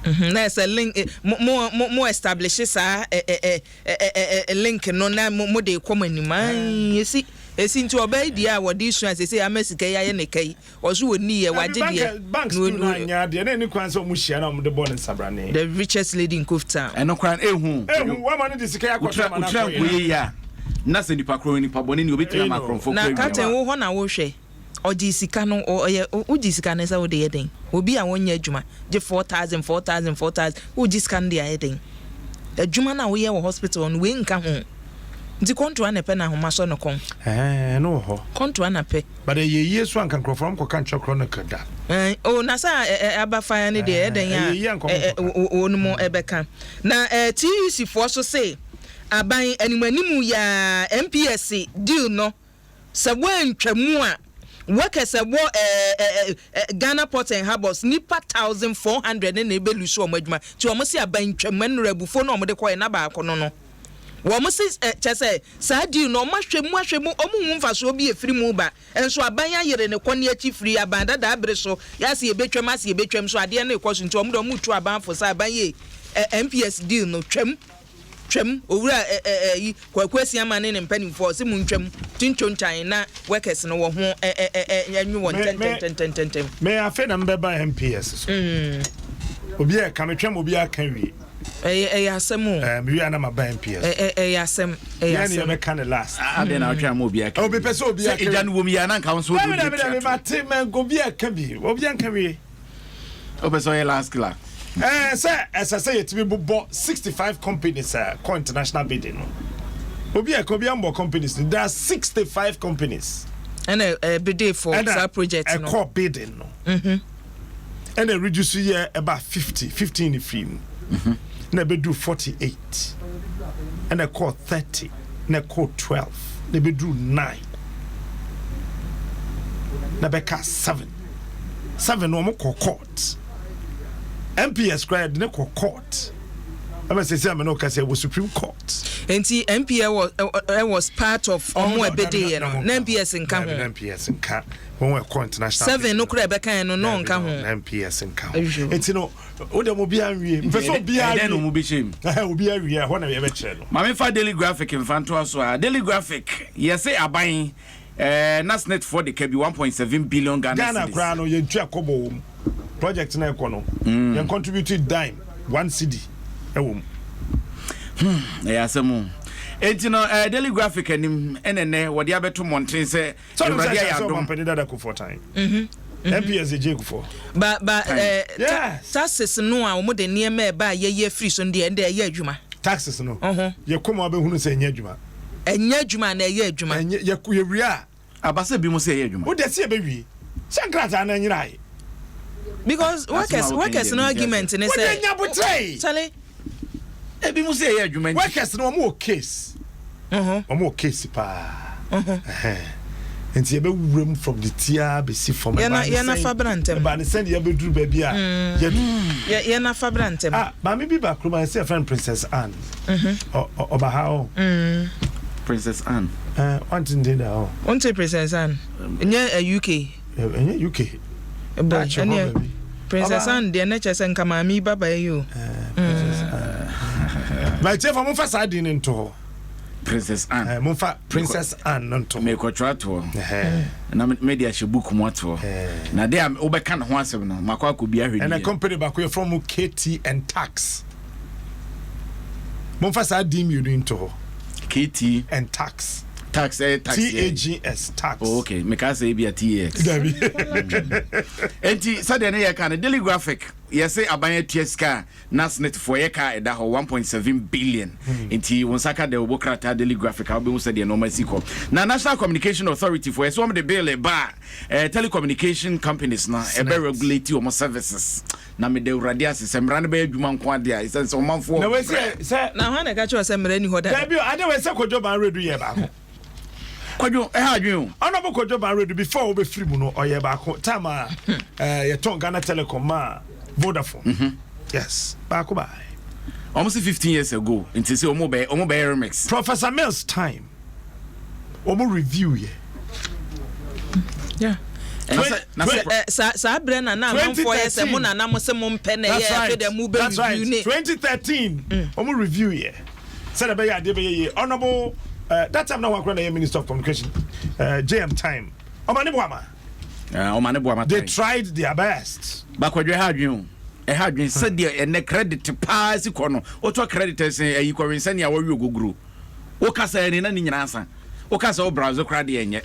Na ɛsɛ link mo establish saa ɛ ɛ ɛ ɛ ɛ ɛ link no na mo de kɔ mo anim. Ayi esi nti ɔbaa yi deɛ a wɔde sua sese ama sika yi ayɛ ne ka yi, ɔso wɔ ni yɛ wagye deɛ. Banks Na tu na anya deɛ na ɛni kwan sɛ ɔmo hyia na ɔmo de bɔ ne nsabrane. The richest lady in Cove Town. Ɛno koraa ehu. Ehu wama ne de sika yɛ akɔtɔ wotra ama na wotra akɔ nkoyɛ yɛ. yi a na sɛ nipa korɔ nipa bɔne ni obɛtumi ama Ɛno. akorɔmfoɔ Na kora captain awia wo hɔ na wohwɛ ɔgye sika no, ɔyɛ wogye sika no sɛ wode yɛ den? Obi a wɔnyɛ adwuma gye 4,000, 4,000, 4,000, wogye sika no de ayɛ den? Adwuma no a woyɛ wɔ hospital no, wei nka ho. Nti kɔntoa na pɛ na ahoma sɔ no kɔn. Ɛɛ, ɛno wɔ hɔ. Kɔntoa na pɛ. But ɛyɛ yie so anka nkurɔfoɔ nkɔka nkyerɛ Chronicle da. O na sa abafa no deɛ ɛdɛn Ɛyɛ yie a anka ɔmo nkɔka. Wɔn mu ɛbɛka na TUC foɔ so se aban animanimu yaa MPS deal no sɛ wɔntwa mu a, workers ɛwɔ ɛɛ ɛɛ Ghana Port and Harbours nipa 1,400 ne na ebe lose wɔn adwuma. Tí wɔn si aban ntwa mu ɛnura abufuo na wɔn de kɔɛ na baako no wɔn si kyɛ sɛ saa deal no wɔn ahwɛ mu wɔn hu mfasoɔ bi efiri mu ba nso aban ayere ne kɔ ne akyi firi aban dada abere so yasi ebetwam asi ebetwam so adeɛ no ekɔ so. Nti wɔn de wɔn tu aban fo sɛ aban yɛ MPS deal no twam. Twam, Owura ɛ ɛ ɛ yi, Kwaku Asiamah ne ne mpanimfoɔ, ɔse montwam, Tintontan na workers no wɔ ho ɛ ɛ ɛ ɛ ɛnwe wɔn Me me ntɛntɛntɛntɛntɛm. me afei na mebɛba MPS so. Obi a ɛka metwam obi aka wie. Ɛyɛ ɛyɛ asɛm o. Ɛɛ mewie a na maba MPS. Ɛ ɛ ɛyɛ asɛm ɛyɛ Yɛn ne asɛm. yɛbɛka ne last. Adɛn na wotwɛn ama obi aka Obi pɛ sɛ obi sɛ aka egya no wom yi a na nka wo nso wode Dabi obi dabi dabi atua to. mate mɛ obi aka bi obi anka wie. Wopɛ sɛ ɔyɛ last killer. Ɛɛ sɛ ɛsɛ sɛ yɛtumi bobɔ 65 companies a kɔ international bidding no. Obi a ɛka obi ambɔ companies no. There are 65 companies. Ɛna ɛbede for Ɛna saa project no. ɛkɔ bidding no. Ɛna reduce yɛ ɛba 50, 15 ne firi mu. Na ɛbɛduru 48. Ɛna ɛkɔɔ 30. Na ɛkɔɔ 12. Na ɛbɛduru 9. Na ɛbɛka 7. 7 no wɔn kɔ court. MPS koraa yɛde ne kɔ court. Ɛma sɛsi a me ne wo kasa wɔ Supreme Court. Nti MPS wɔ ɛ was part of ɔmo ɛbede yɛ no. Na MPS nka Dabi, na ho. MPS nka. Wɔn ɛkɔ international. 7 no koraa ɛbɛka yɛ no na Dabi, ɔnka no, ho. na MPS nka ho. Ahwɛ. Nti no, wo deɛ mo obiara nwie. Mpɛ sɛ obiara Ɛdɛn na wie. ɔmo bɛhyɛ mu? Obiara wie a, ɛhɔ na yɛbɛkyerɛ no. Maame fa Daily Graphic mfa ntoa so a Daily Graphic yɛse aban eh, na SNET foɔ de ka bi 1.7 billion Ghana Ghana cedis. koraa no yɛntua kɔbɔ wɔ mu. Project na ɛkɔ no, yɛn contribute dime, 1 cedi ɛwɔ mu. Ɛyɛ asɛm o. Enti no eh, Daily Graphic anim ɛna ɛnɛ wɔde abɛto mmɔnten sɛ Sɛ ɔno sɛ Awurade ayɛ ɛhyɛ sɛ adom. ɔmampanin dada Kufuor time. MPS de gye Kufuor. Ba ba Time. eh, ta Yes. taxes no a wɔde nneɛma ɛba a yɛyɛ afiri so no deɛ ɛnde ɛyɛ adwuma. Taxes no, Ɔho. yɛkɔ mu a wobɛhunu sɛ ɛnyɛ adwuma. Ɛnyɛ adwuma na ɛyɛ adwuma. Ɛnyɛ, yɛ, yɛwie a, Aba sɛ bi mo sɛ ɛyɛ adwuma. wode sɛ yɛbɛwie. Sɛ nkrataa no anyerae. Because workers woka yi workers deɛ no mente argument ne Wode sɛ nya botrɛe. Charlie. Ebi mo sɛ ɛyɛ adwuma nti. Workers no wɔn wɔ case. Ɔho. Wɔn wɔ case paa. Ɛhɛn. Nti yɛbɛwura mu from the tia bɛsi fam. Yɛna Ɛbaa ne yɛna sɛn- fa bra ntɛm. Ɛbaa ne sɛn de yɛbɛduru baabi a yɛdu. Yɛ yɛna fa bra ntɛm. Ah, maame bi ba kurom a yɛsɛ yɛfrɛ no Princess Anne. Ɔ- ɔ- Ɔba ha o. Princess Anne. Ɛɛ, wante nte da o. Wonte Princess Anne. Nyɛ ɛ UK. Ɛ- Ɛnyɛ UK. Boy, Akyɛ hɔ ɛneɛ baabi. Princess Ɔba- Anne deɛ ne kyerɛ sɛ nka maame yi baba yi o. Ɛɛ, Princess Anne. Ba tiɛfo momfa saa din no nto hɔ. Princess Anne. Ɛɛ, momfa Princess Anne no nto hɔ. Mekɔtwerɛ atoɔ. Ɛhɛn. Na mede ahyɛ book mu atoɔ. Na de a wobɛka ne ho asɛm no makɔ akɔ bi ahwɛ Ɛna ni. company baako yɛfrɛ mo KT and Tax. Momfa saa din mmienu yi nto hɔ. KT And Tax. tax ɛyɛ tax yɛ. TAGS tax. Oh, okay. Meka sɛ ebi a TAX. Dabi. Enti sɛdeɛ ne yɛka no Daily Graphic yɛse aban atua sika a na SNET foɔ yɛ ka ɛda hɔ 1.7 billion. Nti wo nsa ka da wobɔ krataa Daily Graphic a wobɛhu sɛdeɛ nɔɔma si kɔ. Na National Communication Authority foɔ yɛsɛ wɔm de bill ba a eh, telecommunication companies no ɛbɛ regulate wɔn services. Na meda Awurade ase sɛ mmara no bɛyɛ adwuma nko adeɛ a ɛsiane sɛ ɔmanfoɔ Na wei sɛ sɛ Na hwan na ɛka kyerɛ wo sɛ mmara ni hɔ dada? dabi o ade wei sɛ Kojo Ban Redu yɛ baako. Kwadwo ɛha adwene o. Honorable Kojo Ban Redu before wobɛfiri mu no ɔyɛ baako time a eh, yɛtɔn Ghana Telecom ma Vodafone. Yes, baako baa. Ɔmo sɛ 15 years ago nti sɛ ɔmo bɛyɛ remix. Professor Mills time wɔn review yɛ. Yeah. Na sɛ Saa saa berɛ na na amanfoɔ yɛ sɛ mo na na mo sɛ mo mpɛ na That's ɛyɛ afei right. deɛ mo bɛ That's right. review ne. 2013 wɔn review yɛ sɛdeɛ ɛbɛyɛ adeɛ bɛyɛ yie honourable that time na wɔn akora na yɛ minister of communication JM time ɔma ne boama. Ɔma ne boama. They tried their best. Bakwadwo ɛha adwene o. Ɛha adwene sɛdeɛ ɛnɛ credit paa si kɔ no wotɔ credit sɛ ayi kɔwen sɛnea wɔwe ogoguro wokasa ɛne na ne nyinaa sa wokasa wo browse koraa deɛ ɛnyɛ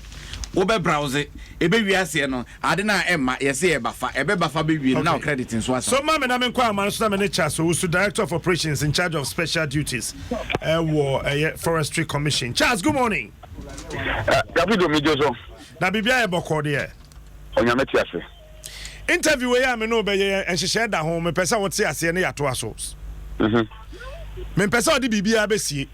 wobɛ browse ɛbɛwie aseɛ no ade no a ɛmma yɛsɛ yɛbafa ɛbɛbafa bɛwie no na wo credit nso asa. So maame na me nkɔ ama no so na me ne Charles Owusu, Director of Operations in charge of special duties ɛwɔ ɛyɛ Forestry Commission. Charles, good morning. Davido mi joso. Na biribiara yɛ bɔkɔɔ deɛ. Onyame te ase. Interview wei a me ne wo bɛyɛ nhyehyɛɛ da ho mepɛ sɛ wote aseɛ ne yɛatoa so. Mempɛ sɛ ɔde biribiara bɛsie.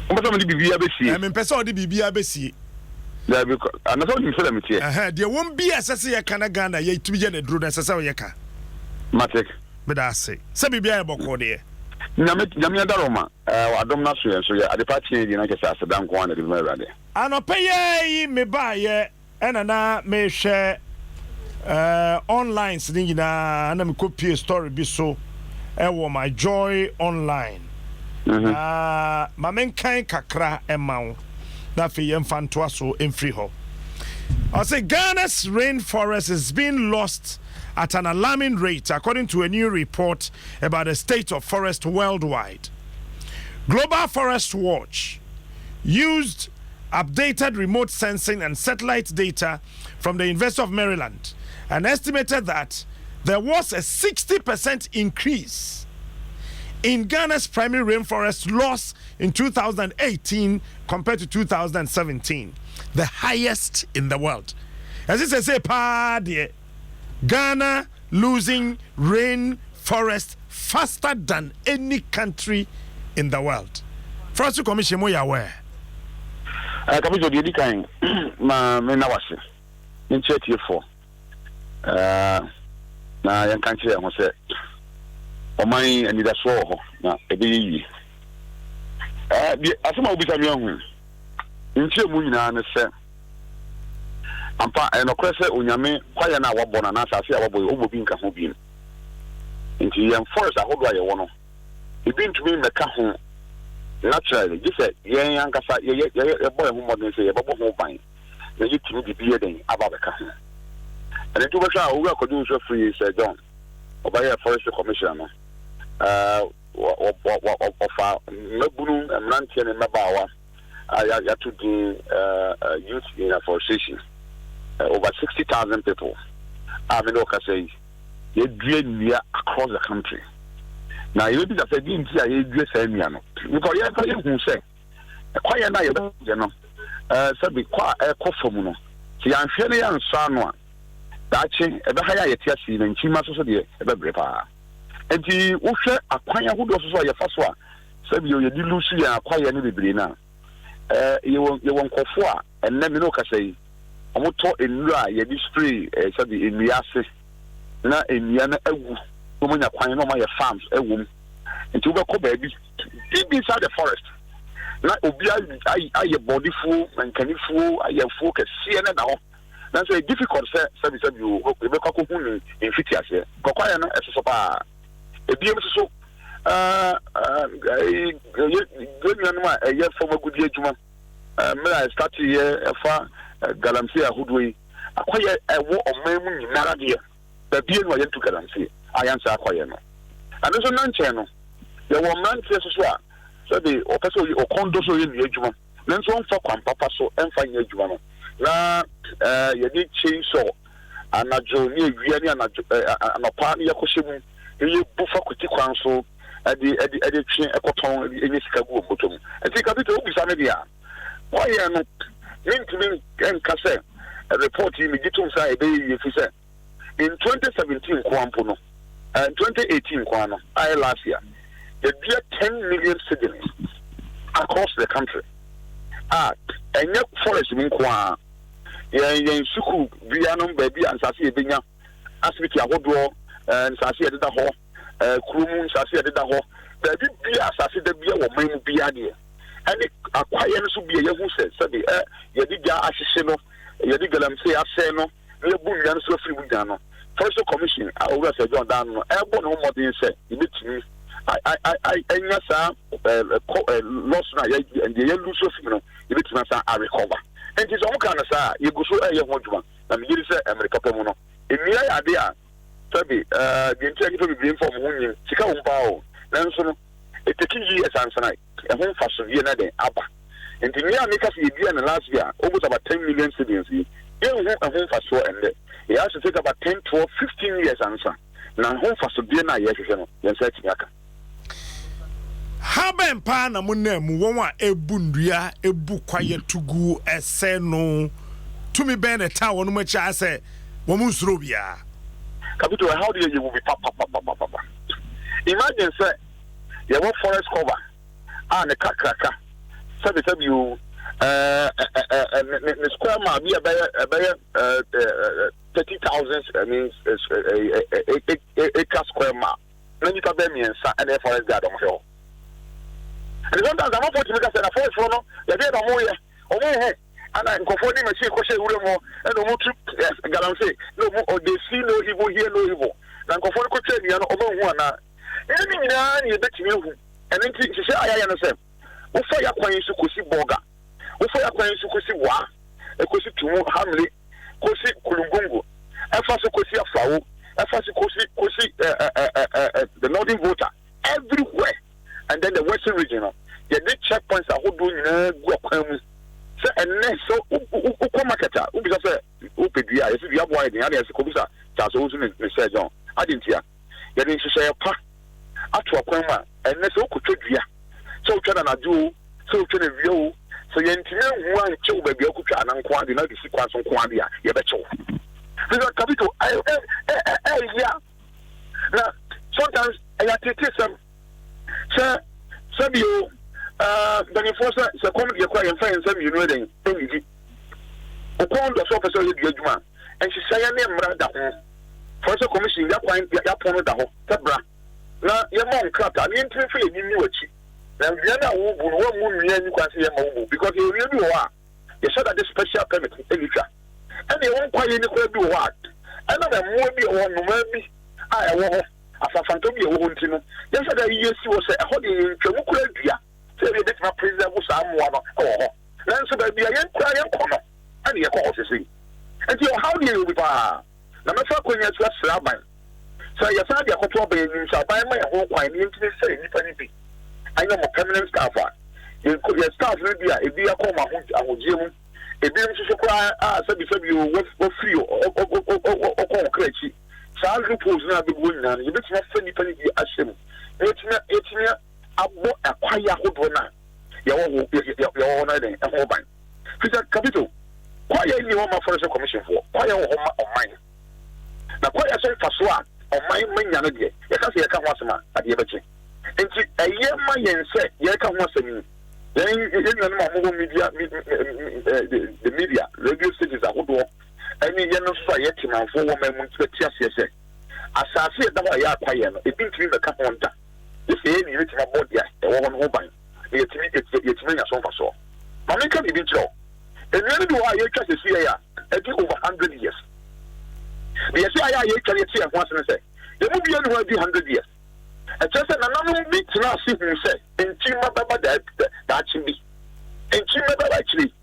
Wopɛ sɛ mede biribiara bɛsie? Mempɛ sɛ ɔde biribiara bɛsie. Dabi, anasɛ wonim sɛdeɛ meteɛ? Ɛhɛn, deɛ wɔm bi a ɛsɛ sɛ yɛka na Ghana yɛtumi yɛ no aduro no ɛsɛ sɛ yɛka. Mate. Meda ase. Sɛ biribiara yɛ bɔkɔɔ deɛ. Nyame, Nyame adaroma, ɛɛ, adom no aso yɛn so, yɛ adepa kyeɛ deɛ na kyɛ sɛ aseda nko ara na ɛde bɛma Awurade. Anɔpa yi ara yi mebaeɛ ɛna na mehwɛ eh, onlines no nyinaa na mekɔpie story bi so. Ɛwɔ My Joy Online. Na ma menkan kakra mma wo, na afei yɛmfa ntoa so mfiri hɔ. Ɔse Ghana's rainforest is being lost at an alarming rate according to a new report about the state of forest worldwide. Global Forest Watch used updated remote sensing and satellite data from the University of Maryland and estimated that there was a 60% increase in Ghana's primary rainforest loss in 2018 compared to 2017, the highest in the world. As it say, paa deɛ, Ghana losing rainforest faster than any country in the world. Forestry Commission, mo yɛ aware? Kapito, deɛ di kan, ma menna wase menkyerɛ tiefoɔ na yɛnka nkyerɛ yɛn ho sɛ ɔman yi anidasoɔ wɔ hɔ na ɛbɛyɛ yie. Deɛ asɛm a wobisa me ahu nkyerɛ mu nyinaa ne sɛ ampa, ɛyɛ nɔkorɛ sɛ Onyame kwaeɛ no a wabɔ no anaa asase a wabɔ yi, ɔmmɔ bi nka ho bio. Nti yɛn forest ahodoɔ a yɛwɔ no, ebi ntumi mmɛka ho naturally, gye sɛ yɛn ankasa yɛyɛ yɛbɔ yɛn ho mmɔden sɛ yɛbɛbɔ ho ban na yɛtumi de bi yɛ den aba abɛka ho. Ɛno nti wobɛhwɛ a, Owura Kwadwo Nso Afiri, Sir John, ɔbɛyɛ Forestry Commissioner no, ɔfa mmabunu, mmeranteɛ ne mmabaawa a yɛato din Youth in Afforestation, over 60,000 people a me ne ɔkasa yi, yɛdua nnua across the country. Na yɛbɛbisa sɛ deɛ nti a yɛdua saa nnua no, because yɛmfa yɛhu sɛ kwaeɛ no a yɛbɛyɛ no, sɛbi, kɔ a ɛkɔ fam no, sɛ yɛanhwɛ no yɛansɔ ano a, daakye ɛbɛha yɛ a yɛte ase yi na nkyima so so deɛ ɛbɛbrɛ paa. Nti wohwɛ akwan ahodoɔ so so a yɛfa so a sɛbi yɛde lose yɛn akwaeɛ no bebree no a, yɛwɔ nkɔfoɔ a ɛnnɛ me ne ɔkasa yi, wɔtɔ nnuro a yɛde spray sɛbi nnua ase na nnua no awu na wɔanya kwan na wɔayɛ farms ɛwɔ mu. Nti wobɛkɔ baabi deep inside the forest na obi ayɛ bɔdefuo, mankanifuo, ayɛ afuo kɛseɛ no da hɔ, nanso ɛyɛ difficult sɛ sɛbi sɛbi o yɛbɛkɔ akɔhu ne mfiti aseɛ kɔkɔayɛ no. Ɛsoso paa. Ebiem nso so, yɛ nuanom a ɛyɛ fam agudie adwuma, mmerɛ a ɛstart yɛ ɛfa galamsey ahodoɔ yi, akɔyɛ ɛwɔ ɔman mu nyinara deɛ, baabi no a yɛntu galamsey a yɛnsa akɔyɛ no. Ɛno nso nankyɛn no, yɛwɔ mmeranteɛ soso a sɛbi ɔpɛ sɛ ɔkɔn dɔ sɛ ɔyɛ nnua adwuma, nanso ɔmfa kwan papa so ɛmfa nyɛ adwuma no, na yɛde chainsaw anadwo ne awia ne anadwo anɔpa ne yɛkɔhyɛ mu ne yɛbu fa kwati kwan so ɛde twe ɛkɔtɔn, ɛde ɛnyɛ sika gu wɔn bɔtɔ mu. Nti Kapito, wobisa me deɛ a, wɔyɛ no, mentumi nka sɛ report yi megye tom sɛ ɛbɛyɛ yie, fi sɛ in 2017 nkoa mpo no, in 2018 nkoa no ayɛ last year, yɛdua 10 million seedlings across the country a ɛnyɛ forest mu nko a, yɛn sukuu bia no, baabi a nsase yɛbɛnya, asibiti ahodoɔ, nsase yɛdeda hɔ, kurom nsase yɛdeda hɔ, baabi bia asase da bia wɔ man mu bia deɛ, ɛne akwaeɛ no so bia yɛhu sɛ sɛbi yɛde gya ahyehye no, yɛde galamsey asɛe no na yɛbu nnua no so afiri mu gya no. Forestry Commission a Owura Sir John dan no ɛbɔ ne ho mmɔden sɛ yɛbɛtumi anya saa loss no a deɛ yɛlu so afiri mu no, yɛbɛtumi asan arecover. Nti sɛ ɔmo ka no saa a, yɛgu so ɛyɛ ho adwuma, na megye di sɛ mmerɛ papa mu no, nnua yɛ ade a sɛbi deɛ nti a nnipa bebree mfa ɔmo ho nyim, sika wɔ mu paa o, nanso no ɛtake years ansana ɛho mfasodeɛ no den aba. Nti nnua a meka sɛ yɛdua no last year, almost about 10 million seedlings yi, yɛnhu ɛho mfasoɔ ɛnnɛ. It has to take about 10, 12, 15 years ansa na ho mfasodeɛ no a yɛhwehwɛ no, yɛn nsa atumi aka. Ha bɛn paa na mo nam mu, wɔn a ebu nnua, ebu kwaeɛ tugu ɛsɛ no, tumi bɛn na ɛtaa wɔn akyi a sɛ wɔn nsuro biara? Kapito, ɛhaw deɛ yɛwu bi papapapapapa. Imagine sɛ yɛwɔ forest cover a ne kakraka, sɛbi sɛbi o, ɛɛ ɛɛ ne square mile bi ɛbɛyɛ 30,000, I mean, acre square mile, na nipa bɛɛ mmiɛnsa ɛna yɛ forest guard ɔmo hwɛ hɔ. And sometimes amanfoɔ tumi ka sɛ na forest foɔ no yɛdeɛ na ɔmo yɛ, ɔmo hu ana nkɔfoɔ de machine kɔhyɛ wura mu hɔ ɛna ɔmo tu galamsey na ɔmo they see no evil, hear no evil, na nkɔfoɔ no kɔtwa nnua no, ɔmo nhu ana? Ɛnyɛ ne nyinaa na yɛbɛtumi ahu. Ɛno nti, nhyehyɛe a yɛayɛ no sɛ, wofa yɛn akwan yi so kɔsi Bolga, wofa yɛn akwan yi so kɔsi Wa, kɔsi Tumu, Hamle, kɔsi Kulungungu, ɛfa so kɔsi Aflao, ɛfa so kɔsi kɔsi ɛ ɛ ɛ ɛ ɛ the Northern Volta, everywhere, and then the Western region no, yɛde checkpoints ahodoɔ nyinaa gu akwan mu sɛ ɛnnɛ sɛ wokɔ market a, wobisa sɛ wopɛ dua a, yɛsɛ dua boa yɛ den, adeɛ yɛsɛ kɔbisa Charles Owusu ne ne Sir John, ade ntia. Yɛde nhyehyɛeɛ pa ato akwan mu a, ɛnnɛ sɛ wokɔtwa dua, sɛ wotwa no anadwo o, sɛ wotwa no awia o, sɛ yɛntumi anhu ankyɛ wo baabi a wokɔtwa no nko ara deɛ na wode si kwan so nko ara deɛ a, yɛbɛkyɛ wo. Mr. Capito, ɛyɛ na sometimes ɛyɛ ateetesɛm sɛ sɛbi o mpanimfoɔ sɛ sɛ kɔm deɛ kora yɛmfa yɛn nsa mmienu ɛdɛn ɛnnidi. Okɔn dɔ sɛ ɔpɛ sɛ ɔyɛ dua adwuma a, nhyehyɛeɛ ne mmara da ho. Forestry Commission yakwan yapon no da hɔ sɛ bra na yɛma wo nkrataa na yɛntumi mfa yɛn ani nni w'akyi. Na nnua no a worebu no, woammu nnua a ɛnni kwan sɛ yɛmma wobu because yɛwɔ nnua bi wɔ hɔ a yɛhyɛ da de special permit na ɛtwa. Ɛna yɛwɔ nkwaeɛ ni koraa bi wɔ hɔ a ɛnam mmoa bi a ɛwɔ hɔ, nnomaa bi a ɛwɔ hɔ, afafantɔ bi a ɛwɔ hɔ nti no, yɛhyɛ da yiye si hɔ sɛ ɛhɔ deɛ yɛntwa mu koraa dua sɛ ebia yɛbɛtumi apreserve saa mmoa no wɔ hɔ. Nanso baabi a yɛn koraa yɛnkɔ no ɛna yɛkɔ hɔ sesei. Nti ɔhaw deɛ yɛwɔ bi paa. Na mɛfa akwanya so asrɛ aban sɛ yɛsan de akɔto aban anim sɛ aban ma yɛn ho kwan na yɛntumi mfa yɛn nnipa no bi anyɛ wɔn permanent staff a, yɛn yɛn staff no bi a ebi akɔ wɔn aho ahogyeɛ mu, ebinom nso so koraa a sɛbisɛbi o wɔafiri ɔkɔ wɔn kra akyi. Saa loopholes no a abɛgu hɔ nyinaa no, yɛbɛtumi afa nnipa no bi ahyɛ mu na yɛatumi yɛatumi abɔ akwaeɛ ahodoɔ no a yɛwɔ hɔ yɛwɔ hɔ no ayɛ dɛn ɛho ban. Firi sɛ Capito, kwaeɛ nni hɔ ma Forestry Commission foɔ, kwaeɛ wɔ hɔ ma ɔman. Na kwaeɛ so mfasoɔ a ɔman ma nya no deɛ, yɛka sɛ yɛka ho asɛm a, adeɛ bɛkye. Nti ɛyɛ ma yɛn sɛ yɛreka ho asɛm yi, yɛn yɛn nuanom a wɔwɔ media, me, me, me, the media, radio stations ahodoɔ, ɛne yɛn nso a yɛte manfoɔ wɔ man mu nti bɛte aseɛ sɛ asase a ɛda hɔ a ɛyɛ akwaeɛ no, ebi ntumi mmɛka ho da. Gye sɛ yɛn na yɛbɛtumi abɔ deɛ ɛwɔ hɔ no ho ban na yɛatumi, yɛatumi anya so mfasoɔ. Ma menka biribi nkyerɛ wo. Nnua no bi wɔ hɔ a yɛatwa seesei a ɛdi over hundred years. Deɛ ɛsɛ ayɛ a yɛatwa no yɛte yɛn ho ase ne sɛ, yɛn mu biara nni hɔ a adi hundred years. Ɛkyerɛ sɛ nananom bi tenaa ase huu sɛ nkyirimma bɛba daakye bi. Nkyirimma bɛba akyire yi.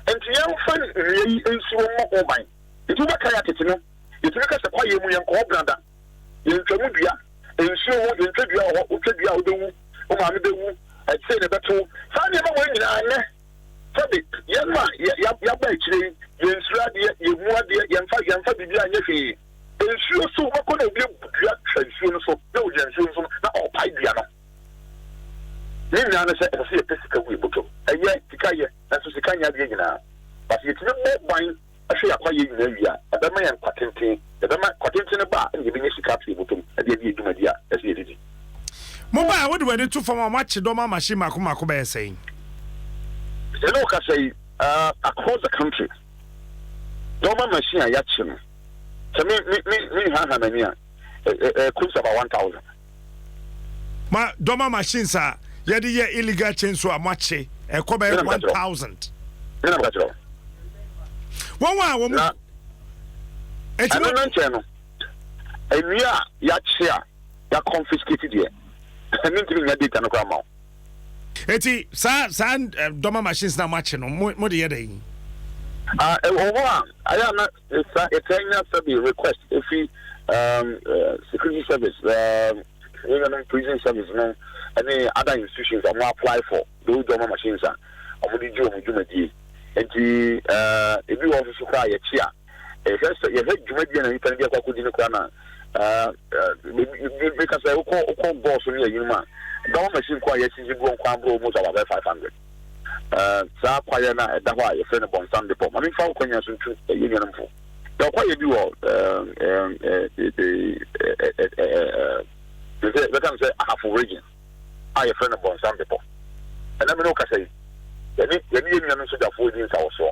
Enti yɛmfa nnua yi nsi hɔ mmɔ ho ban. Enti wobɛkae a tete no, yɛtumi ka sɛ kwaeɛ mu yɛnkɔ hɔ brada. Yɛntwa mu dua. Nsuo ho, yɛntwa dua wɔ hɔ. Wotwa dua a wobɛwu, wo maame bɛwu, ɛsei na ɛbɛto wo. Saa nneɛma wei nyinaa nnɛ, sɛbe yɛn a yɛaba akyire yi, yɛnsuro adeɛ, yɛmmu adeɛ, yɛmfa yɛmfa biribiara nyɛ hwee. Nsuo so, wobɛkɔ na obi abu dua twa nsuo no so, na ɔgyina nsuo no so na ɔrepae dua no. Ne nyinaa ne sɛ ɛsɛ sɛ yɛpɛ sika gu yɛn bɔtɔm. Ɛyɛ, sika yɛ, nanso sika nyɛ adeɛ nyinaa. But yɛtumi bɔ ban hwɛ yɛn akwayeɛ nyinaa wie a, ɛbɛma yɛn nkwa tenten. Ɛbɛma nkwa tenten no ba a, ɛna yɛbɛnya sika ato yɛn bɔtɔm de adi yɛn dwumadi a ɛsɛ yɛde di. Mobae a, wode w'ani to fam a, moakye dɔm amahye mmaako mmaako bɛyɛ sɛn? Me ne wo kasa yi, across the country, dɔm amahye a yɛakye no, sɛ me me me menhaahaa m'ani a, close to about 1,000. Ma dɔma machines a yɛde yɛ illegal chainsaw a moakye ɛkɔ bɛyɛ 1,000. Me na meka kyerɛ wo. Wɔn a wɔn. Na ɛno no nkyɛn no, nnua a yɛakye a yɛaconfiscate deɛ, mentumi nya data no koraa ma wo. Eti saa saa eh, dɔma machines na moakye no, mo de yɛ dɛn? Ah, ɛwɔ hɔ a, ayɛ a na Yɛtaa yɛtaa nya sɛbi request efi um, uh, security service, um, yɛn nuanom prison service no ɛne other institutions a wɔn apply for those dormer machines a wɔn de gye wɔn dwumadie. Nti uh, ebi wɔ nso so koraa yɛkye a yɛhwɛ sɛ yɛhwɛ dwumadie na nipa no bi akɔ akɔdi no koraa na uh, uh, meka sɛ wokɔ wokɔ gɔɔ so ne ayinom a dormer machine ko a yɛasisi guɔ nkwa aboro almost about 500. Saa kwaeɛ no a ɛda hɔ a yɛfrɛ no Bɔnsam Bepɔ. Ma memfa wo kwanya so ntu yɛn nuanom fo. Yɛwɔ kwaeɛ bi wɔ bɛka no sɛ Ahafo region a yɛfrɛ no Bɔnsam Bepɔ. Ɛnɛ me ne wo kasa yi, yɛne yɛne yɛn nuanom sogyafoɔ di nsawɔsoɔ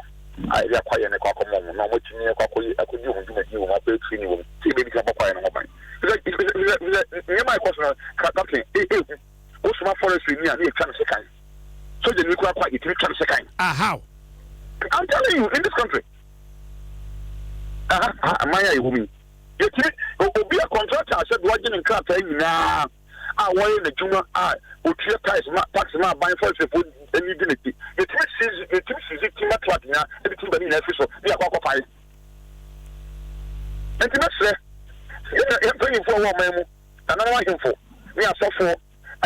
a yɛde akwaeɛ no kɔ akɔma wɔn na wɔatumi akɔ akɔyɛ akɔdi wɔn dwumadie wɔ mu akɔyɛ training wɔ mu sɛ yɛbɛdi kan abɔ kwaeɛ no ho ban. Nneɛma a ɛkɔ so no, captain, ɛhu. Wosoma forestry ni a ne yɛtwa no sekan. Sogyani koraa kɔ a yɛtumi twa no sekan. Ah how? I'm telling you in this country. Aha aha aman a yɛwɔ mu yi. Yɛtumi obi a contractor sɛ do agye ne nkrataa nyinaa. a wɔyɛ n'adwuma a otua tax ma tax ma aban forestryfoɔ ani di n'akyi. Yɛtumi seize yɛtumi seize timber truck nyinaa de timber no nyinaa firi so ne yɛakɔ akɔpae. Nti mɛsrɛ yɛn yɛn mpanyinfoɔ a ɛwɔ ɔman mu, nananom ahemfo ne asɔfoɔ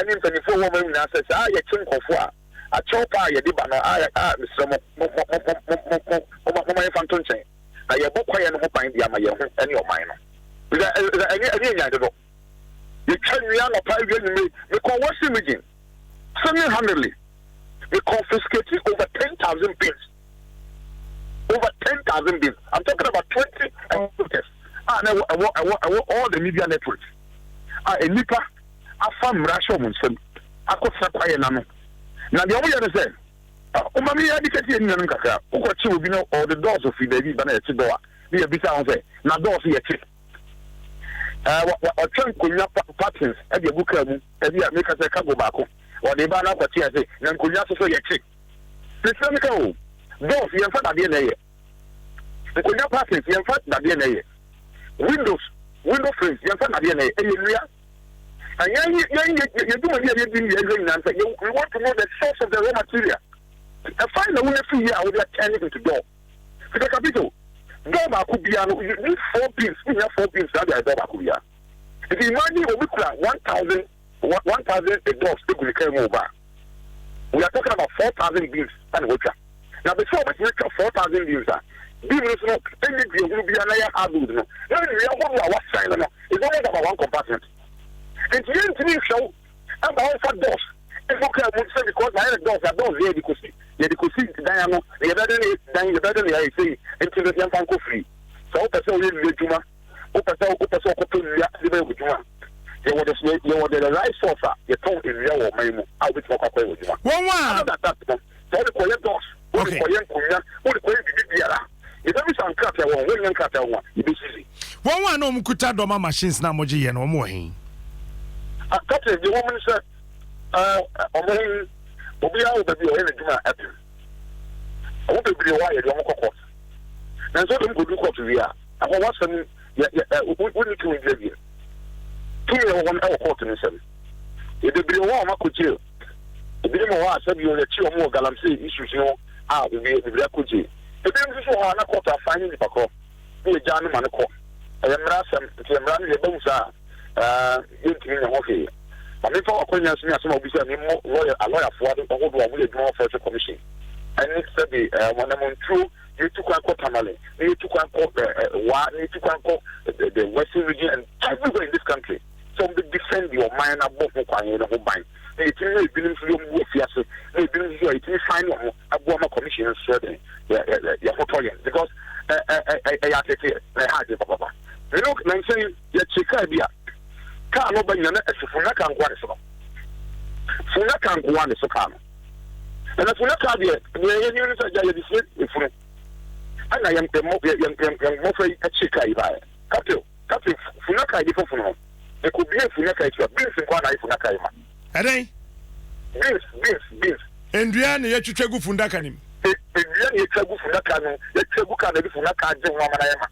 ne mpanyinfoɔ a ɛwɔ ɔman mu nyinaa sɛ saa yɛkye nkurɔfoɔ a akyɛw pa a yɛde ba no a a mesrɛ mo mo mo mo mo mo mo mo momma yɛmfa nto nkyɛn na yɛbɔ kwaeɛ no ho ban de ama yɛn ho ne ɔman no. Ɛsɛ ɛnyɛ ɛnyɛ nyan dodo. Yɛtwa nnua anɔpa awia anwummere. Mekɔɔ Western Region single handedly me confiscate over 10,000 bins. Over 10,000 bins. I'm talking about 20 meters. A na ɛwɔ ɛwɔ ɛwɔ ɛwɔ all the media networks. A nnipa afa mmara ahyɛ wɔn nsam akɔsra kwaeɛ no ano. Na deɛ wɔyɛ no sɛ ɔma me adi kɛse yɛ nuanom kakra. Wokɔkye obi na ɔde dɔɔso firi baabi ba na yɛkye dɔɔ a ne yɛbisa ho sɛ na dɔɔso yɛkye. Ɔtwa nkonnwa patterns de agu kaa mu. Ebi a meka sɛ cargo baako ɔde ba na akɔte ase na nkonnwa so so yɛkye. Mesrɛ meka o, doors yɛmfa dadeɛ na ɛyɛ. Nkonnwa patterns yɛmfa dadeɛ na ɛyɛ. Windows, window frames yɛmfa dadeɛ na ɛyɛ. Ɛyɛ nnua. And yɛn yɛn yɛ dwumadi a yɛdi ne yɛhwɛ nyinaa sɛ we want to know the source of the raw material. Ɛfa na wonya fi yie a wode atɛn into door. Peter Capito, door baako biara no, you need four beams, wohia four beams na de ayɛ door baako biara. Nti imagine obi kura 1,000, 1,000 doors egu ne car mu ba. We are talking about 4,000 beams na watwa. Na before obetumi atwa 4,000 beams a, beam no so no, ɛnyɛ dua hunu biara na yɛ hardwood no. Na nnua ahodoɔ a wasan no no, is almost about one compartment. Nti yɛntumi nhwɛ wo ɛma wɔmfa doors egu car mu sɛ because na yɛ doors na doors yɛ de kosi yɛde kosi dan ano na yɛbɛde ne dan yɛbɛde ne ayɛ sei nti no yɛmfa nkɔ firi. Sɛ wopɛ sɛ woyɛ nnua adwuma, wopɛ sɛ wopɛ sɛ wokɔtɔ nnua de bɛyɛ w'adwuma a, yɛwɔ the yɛwɔ the right source a yɛtɔn nnua wɔ ɔman mu a wobɛtumi akɔ akɔyɛ w'adwuma. Wɔn a Other than that no, sɛ wode kɔyɛ doors, wode kɔyɛ nkonnwa, wode kɔyɛ biribi biara a, yɛbɛbisa nkrataa wɔ ho, wonnya nkrataa wɔ ho a, yɛbɛsisi. Wɔn a na wɔkuta dɔma machines na wɔgye yɛ no, wɔn wɔ he? Ah, Captain, deɛ wɔn ne sɛ, eh, wɔn obiara wɔ baabi a ɔyɛ n'adwuma a ɛpem. Wɔn bebree wɔ hɔ a yɛde wɔn kɔ court. Nanso wode wɔn kɔdu court wie a, ɛhɔ w'asɛm yɛ yɛ ɛ wonni tumi bi abien. Tumi a ɛwɔ hɔ no ɛwɔ court no nsam. Yɛ bebree wɔ hɔ a wɔakɔ jail. Ebinom wɔ hɔ a sɛbi yɛkye wɔn wɔ galamsey issues no a bebree bebree akɔ jail. Ebinom nso so wɔ hɔ a na court afan ne nipa korɔ na yɛgyaa no ma no kɔ. Ɛyɛ mmara asɛm nti mmara no deɛ ɛba mu saa a ɛɛ yɛntumi nyɛ ho hwee. Ma memfa w'akwannya so ne asɛm a wobisaa me mmɔ lɔya alɔyafoɔ ade ahodoɔ a wɔyɛ adwuma wɔ Forestry Commission ɛne sɛbe ɛɛ wɔn anammɔntuo yɛtu kwan kɔ Tamale na yɛtu kwan kɔ ɛɛ Wa na yɛtu kwan kɔ the the Western region and everywhere in this country sɛ wɔn bɛ defend the ɔman no abɔ ho kwan no ho ban na yɛtumi na ebinom nso yɛn gu afiase na ebinom nso a yɛtumi fine wɔn aboa ma commission nso yɛ den yɛ yɛ yɛ ho tɔ yɛn because ɛ ɛ ɛ ɛyɛ ateteɛ na ɛha adwene papapa mene na nkyɛn yɛkye kaa bi a kaa no ba nyina na ɛso funnaka nkoa ne so no funnaka nkoa ne so kaa no ɛna funnaka deɛ deɛ yɛnim no sɛ gya yɛde sie efunu ɛna yɛn yɛn yɛn yɛn mmɔfra yi akyi kaa yi baeɛ kapil kapil funnaka yi de fɔ funu ho ɛkɔbie funnaka yi tua beans nkoa na ayɛ funnaka yi ma ɛdɛn beans beans beans Ndua na yɛtwitwa gu fundaka no mu. Ndua na yɛtwa gu fundaka no yɛtwa gu kaa na yɛde fundaka agye ho ama no ayɛ ma.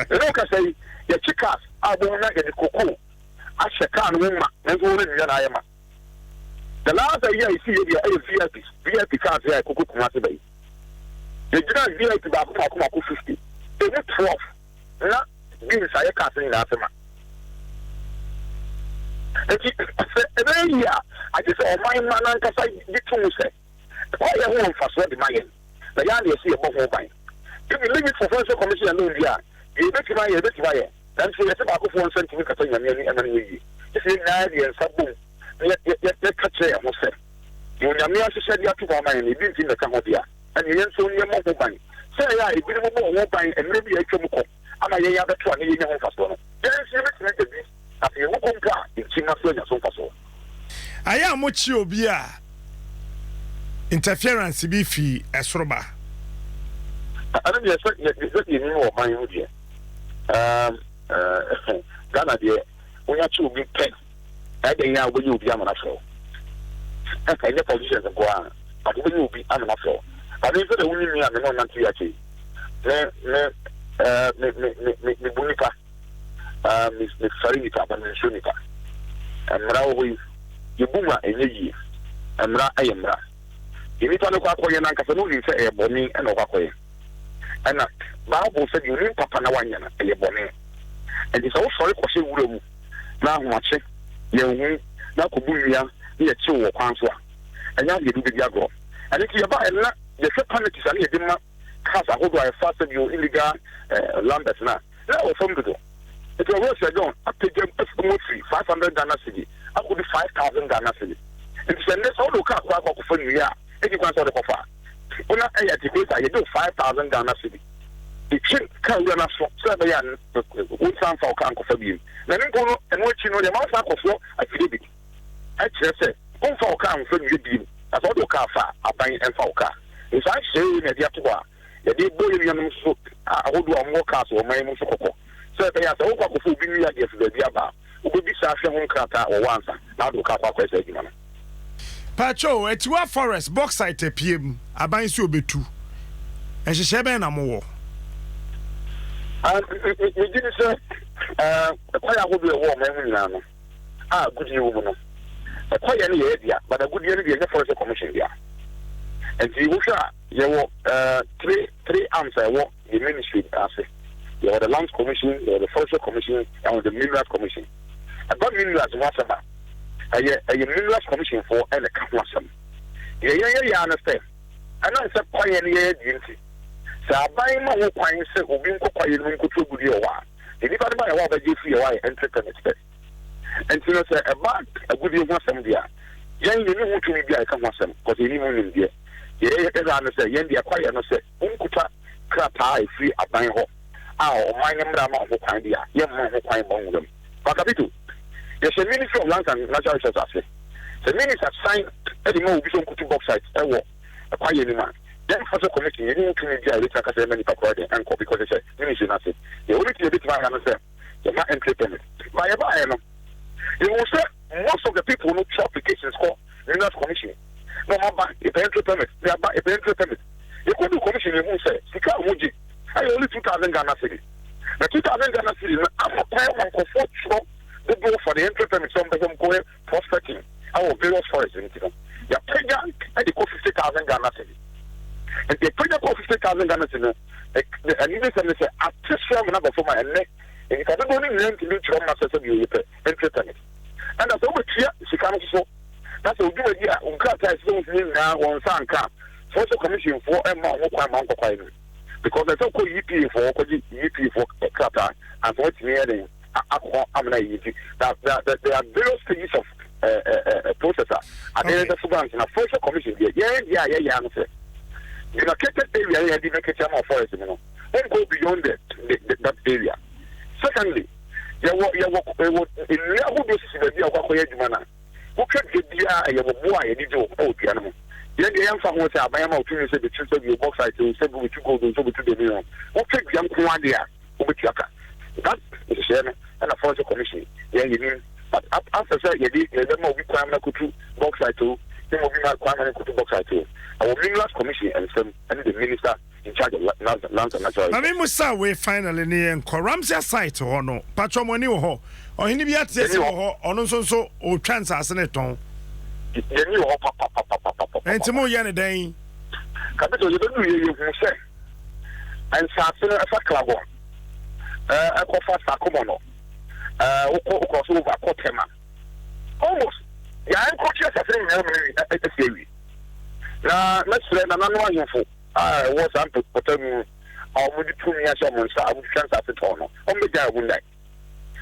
Mene wo kasa yi, yɛkye cars a wobɛhu na yɛde cocoa ahyɛ car no mu ma nanso wɔn nnua na ayɛ ma. The last ayi a ɛsi yɛ deɛ ɛyɛ VIP, VIP cars a ɛkokɔ Kumasi ba yi. Yɛgyina VIP baako baako baako 50, ɛmu 12 na beans ayɛ cars no nyinaa ase ma. Nti sɛ ɛbɛyɛ yie a, agye sɛ ɔman mma no ankasa gye to mu sɛ kwaeɛ ho wɔ mfasoɔ de ma yɛn, na yɛn ara na yɛsɛ yɛbɔ ho ban. If we leave it for Forestry Commission alone deɛ a, deɛ yɛbɛtumi ayɛ, yɛbɛtumi ayɛ, nanso yɛsɛ baakofoɔ nsa ntumi nkata Nyame ani mma no nyɛ yie. Gye sɛ yɛn nyinaa de yɛn nsa bom na yɛka kyerɛ yɛn ho sɛ, deɛ Onyame ahyehyɛ de ato hɔ ama yɛn no, ebi ntumi mmɛka ho deɛ a, ɛnneɛ yɛn nso yɛmmɔ ho ban. Sɛ ɛyɛ a ebinom bɔɔ ho ban mmerɛ bi a atwam kɔ ama yɛn abɛto a na yɛnya ho mfasoɔ no, yɛn nso yɛbɛtumi anya bi, na sɛ yɛwu kɔ mpo a, nkyirimma nso anya so mfasoɔ. Ayɛ a mokye obi a interference bi fi ɛsoro ba. Ɛno deɛ sɛ sɛ deɛ nim wɔ ɔman yi mu deɛ ɛɛm ɛɛ Ghana deɛ wonya kye obi pɛ ɛdɛn a wobɛnya obi ama no afrɛ wo ɛnyɛ politicians nko ara but wobɛnya obi ama no afrɛ wo but me sɛ deɛ wonim me a me ne ɔnante yi akyɛ yi me me ɛɛ me me me me bu nipa ɛɛ me me fɛre nipa but me nsuro nipa. Mmara wɔ hɔ yi, yɛbu mu a ɛnyɛ yie. Mmara yɛ mmara. Deɛ nipa no kɔ akɔyɛ no ankasa no ɔnim sɛ ɛyɛ bɔne na ɔkɔ akɔyɛ. Ɛna Bible sɛ deɛ onim papa na wanyɛ no, ɛyɛ bɔne. Enti sɛ wosɔre kɔhyɛ wura mu na ahomakye, yɛnhu, na akɔbu nnua na yɛkye wo wɔ kwan so a, ɛnyɛ adeɛ de wobɛdi agorɔ. Ɛno nti yɛbaeɛ no na yɛhwɛ penalties a na yɛde ma cars ahodoɔ a ɛfa sɛdeɛ illegal eh, lambers no a, na ɛwɔ fam dodo. Nti Ɔwura Sir John apagya mu afiri 500 Ghana cedi akɔdu 5000 Ghana cedi. Nti sɛ nnɛ sɛ wode wo kaa koraa kɔ akɔfa nnua a, ɛnni kwan sɛ wode kɔfa a, wo na ɛyɛ articulator a, yɛgye wo 5000 Ghana cedi de twe kaa wura no aso sɛ ɛbɛyɛ a wonsan mfa wo kaa nkɔfa bio. Na ɛno mpo no, ɛno akyi no, yɛma wo san kɔsoɔ affidavit ɛkyerɛ sɛ womfa wo kaa mfa nnua bio, na sɛ wode wo kaa fa a, aban mfa wo kaa. Nti saa nhyehyɛeɛ wei na yɛde ato hɔ a yɛde rebɔ yɛn nuanom nso ahodoɔ a wɔwɔ cars wɔ ɔman yi mu nso kɔkɔ sɛ ɛbɛyɛ a sɛ wokɔ akɔfa obi nnua de afi baabi aba a, wobɛbisa ahwɛ ho nkrataa a wɔwɔ ansa na wode wo kaa akɔ akɔyɛ saa adwuma no. Pacho, Atiwa forest, bauxite apue mu, aban sɛ obetu. Nhyehyɛe bɛn na mowɔ? Megye di sɛ kwaeɛ ahodoɔ a ɛwɔ ɔman mu nyinaa no a agudeɛ wɔ mu no, kwaeɛ no yɛ yɛ dea, but agudeɛ no deɛ ɛnyɛ Forestry Commission dea. Nti wohwɛ a yɛwɔ 3 arms a ɛwɔ the ministry ase. Yɛwɔ the Lands Commission, yɛwɔ the Forestry Commission, and the Minerals Commission. Ɛba minerals ho asɛm a, ɛyɛ ɛyɛ Minerals Commission foɔ ɛna ɛka ho asɛm. Deɛ yɛn yɛyɛ ara ne sɛ, ɛnam sɛ kwaeɛ no yɛyɛ deɛ nti, sɛ aban ma ho kwan sɛ obi nkɔ kwaeɛ no mu nkɔtu agudeɛ wɔ hɔ a, deɛ nipa no ba yɛ hɔ a ɔbɛgye afiri yɛ hɔ ayɛ entry permit pɛ. Nti no sɛ ɛba agudeɛ ho asɛm deɛ a, yɛn yɛnni ho tumi bi a yɛka ho asɛm, kɔsɛ yɛnni ho nimdeɛ. Deɛ yɛhwɛ ara ne sɛ yɛn deɛ kwaeɛ no sɛ wonkuta krataa a ɛfiri aban hɔ a ɔman no mmara ma wo ho kwan deɛ a, yɛmma wo ho kwan mma nwura mu. Kwakabito, yɛhyɛ Ministry of Lands and Natural Resources ase. Sɛ Minister sign de ma obi sɛ ɔnkotu bauxite wɔ kwaeɛ no mu a, yɛmfa sɛ commission, yɛnni ho tumi biara a yɛbɛtumi aka sɛ yɛmma nipa korɔ deɛ ɛnkɔ because yɛhyɛ Ministry no ase. Deɛ only thing yɛbɛtumi ayɛ ne sɛ yɛma entry permit. But yɛbaeɛ no, yɛhuu sɛ most of the people no twerɛ applications kɔ Minerals Commission na wɔn aba yɛpɛ entry permit, na yɛaba yɛpɛ entry permit. Yɛkɔduu commission no yɛhuu sɛ sika a wɔgye ɛyɛ only 2000 Ghana cedi. Na 2000 Ghana cedi no ama kwan ama nkurɔfoɔ twerɛ dodoɔ for the entry permit sɛ wɔmpɛ sɛ wɔkɔyɛ prospecting ɛwɔ various forests nti no yɛapagya de kɔ 50,000 Ghana cedi. Nti yɛpagya kɔ 50,000 Ghana cedi no anigyesɛm ne sɛ ate so ama no aba fam a ɛnnɛ nnipa dodoɔ no nyinaa ntumi ntwerɛ mma sɛ sɛdeɛ yɛpɛ entry permit. Ɛna sɛ wobɛtua sika no nso so na sɛ wo dwumadi a wo nkrataa a ɛsɛ sɛ wohia nyinaa wɔn nsa anka a, Forestry Commission foɔ mma wo ho kwan ma wonkɔ kwae no mu because ɛsɛ wokɔ EPA foɔ kɔgye EPA foɔ krataa ansa woatumi ayɛ dɛn akɔ amena ayi nti there are various stages of uh, uh, uh, process a adeɛ no bɛso ba nso na Forestry Commission deɛ yɛn deɛ a yɛyɛ ano sɛ demarcated area yɛ demarcated ama forest mu no wonkɔ beyond the, that area. Secondly, yɛwɔ yɛwɔ yɛwɔ nnua ahodoɔ sisi baabi a wokɔ akɔyɛ adwuma no a, wotwa dua biara a yɛwɔ boɔ a yɛde gye wo wɔ dua no ho. Yɛn deɛ yɛmfa ho sɛ aban ama wo tumi sɛ bɛtu sɛ bio bauxite o, sɛ wobɛtu gold o, sɛ wobɛtu dɛmi o, wotwa dua nko ara deɛ a wobɛtua ka. That nhyehyɛeɛ no ɛna Forestry Commission yɛn yɛnim. But after sɛ yɛde yɛbɛma obi kwan ma no akɔtu bauxite o, yɛma obi ma kwan ma no nkɔtu bauxite o, ɛwɔ Minerals Commission nsam ɛne the minister in charge of lands and natural Maame Musa wei finally ne yɛn kɔ Ramsar site hɔ no patro mo ani wɔ hɔ ɔhene bi ate ase wɔ hɔ ɔno nso nso ɔtwa nsase ne tɔn. Yɛni wɔ hɔ papapapapapa. Nti mo yɛ ne dɛn? Kapito yɛbɛduru yɛ yɛhu sɛ nsase no ɛfa Klagon ɛkɔfa Sakomono wokɔ wokɔ so over kɔ Tema almost yɛn nkɔkye asase no nyinaa mu no asi awie na mɛsrɛ nananom ahemfo a ɛwɔ saa mpɔtam mu a wɔde tumi ahyɛ wɔn nsa a wɔtwitwa nsase tɔn no, wɔmmɛgyae wɔn nnan.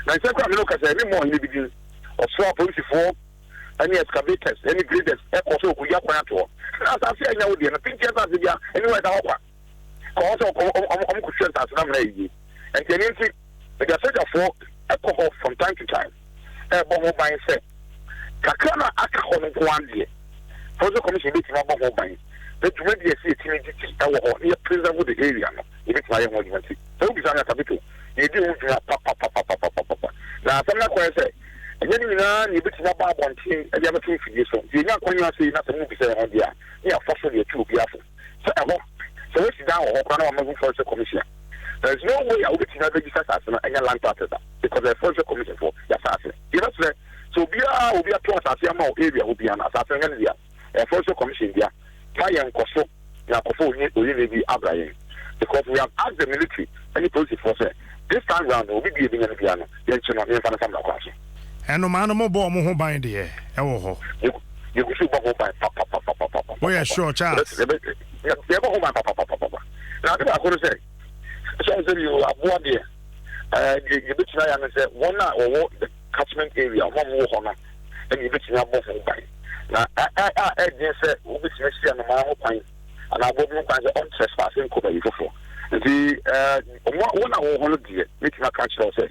Na nsɛm koraa me ne wo kasa yi, memmɔɔ ɔhene bi din. Ɔsoaa apolisifoɔ ne excavators ne graders kɔɔ sɛ wɔkɔyi akwan ato hɔ. Na asase a ɛnyɛ wo deɛ no, pintinn asase bi a ɛne hɔ ɛda hɔ kwa. Kɔ hɔ sɛ wɔkɔtwitwa nsase no amena ayie. Nti ɛno nti, mede asogyafoɔ kɔ hɔ from time to time rebɔ ho ban sɛ kakra no a aka hɔ no nko ara deɛ, Forestry Commission bɛtumi abɔ ho ban na dwumadi a ɛsɛ yɛtumi de di wɔ hɔ na yɛ preserve the area no, yɛbɛtumi ayɛ ho adwuma. Nti sɛ wobisa me a, Kapito, yɛdi ho dwuma papapapapapapa. Na asɛm no akɔyɛ sɛ ɛnyɛ ne nyinaa na yɛbɛtumi aba abɔnten de abɛto mfidie so. Nti yɛnya akwannya sei na sɛ mobisa yɛn ho deɛ a, ne yɛafa so de atu obiara fo sɛ ɛhɔ, sɛ woasi dan wɔ hɔ koraa na wamma hu Forestry Commission a, there is no way a wobɛtumi abɛgyisa asase no anya land titles a because ɛyɛ Forestry Commission foɔ yɛ asase. Yɛbɛsrɛ. So obiara obi ato asase ama wo area hɔ biara no, asase no nyɛ ne dea. Ɛyɛ Forestry Commission dea. Ma yɛn nkɔ so na akɔfa onye oyene bi abra yɛn. Because we have asked the military ɛne polisifoɔ sɛ this time round no obi bia ebenya no biara no yɛnkye no na yɛmfa no nfa mmra kwan so. Nnomaa no mobɔ ɔmo ho ban deɛ ɛwɔ hɔ. Yɛgu so bɔ ho ban papapapapapa. Woyɛ sure Charles? Yɛbɔ ho ban papapapapa. Na ade baako no sɛ, sɛ sɛ bi aboa deɛ, ɛɛ deɛ yɛbɛtumi ayɛ no sɛ wɔn a wɔwɔ the catchment area, wɔn a wɔwɔ hɔ no, ɛna yɛbɛtumi abɔ ho ban. Na a a ɛden sɛ wobɛtumi asi anomaa ho kwan anaa aboa bi ho kwan sɛ ɔntrespass nkɔ baabi foforɔ. Nti ɛɛ wɔn a wɔwɔ hɔ no deɛ, mɛtumi aka akyerɛ wo sɛ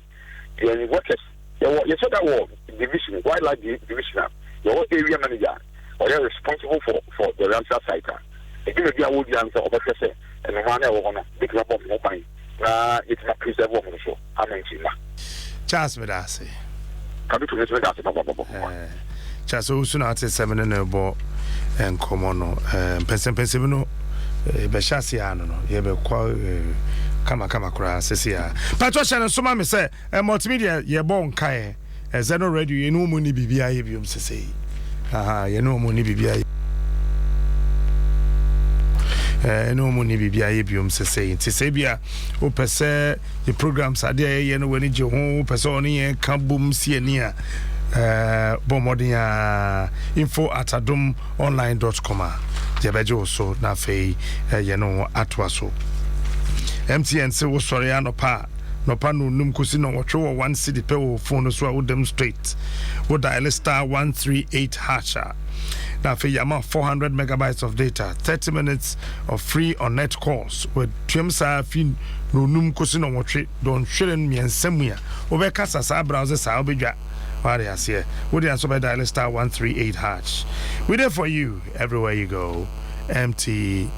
yɛn workers yɛwɔ yɛhyɛ da wɔ division wildlife division a yɛwɔ area manager a ɔyɛ responsible for for the Ramsar site a edwuma bi a wɔdi ano sɛ ɔbɛhwɛ sɛ nnomaa no a ɛwɔ hɔ no betumi abɔ wɔn ho ban na yɛtumi apreserve wɔn nso ama nkyirimma. Charles meda ase. Kadutu me nso meda ase papapapapa. Eh, Charles Owusu na ate sɛ me ne no rebɔ nkɔmmɔ no. Eh, mpɛnsɛmpɛnsɛm no eh, yɛbɛhyɛ ase a no no yɛbɛkɔ eh, kamakama koraa sese a. Patro hyɛ no nso ma me sɛ eh, multimedia yɛbɔ nkaeɛ eh, Zeno radio yɛne wɔn ni biribi ayɛ biom sese yi. Aha, yɛne wɔn ni biribi ayɛ ɛne wɔn ni biribi ayɛ biom sese yi. Nti sɛ ebia wopɛ sɛ yɛ programs adeɛ a yɛyɛ no w'ani gye ho, wopɛ sɛ ɔne yɛn ka bom si ani a, bɔ mmɔden a info at adom online dot com a yɛbɛgye wo so na afei yɛne wo atoa so. MTN se wosɔre anɔpa a nɔpa no num kɔsi nɔnwɔtwe wɔ 1 cedi pɛ wɔ phone no so a wodam straight. Wo dial star 138 hash a na afei yɛama 400 megabytes of data, 30 minutes of free on net calls. Watuam saa fi nonum kɔsi nɔnwɔtwe dɔnhwere mmiɛnsa mu a wobɛkasa saa browse saa wobɛdwa wade aseɛ wode nso bɛ dial star 138 hash. We there for you everywhere you go. MTN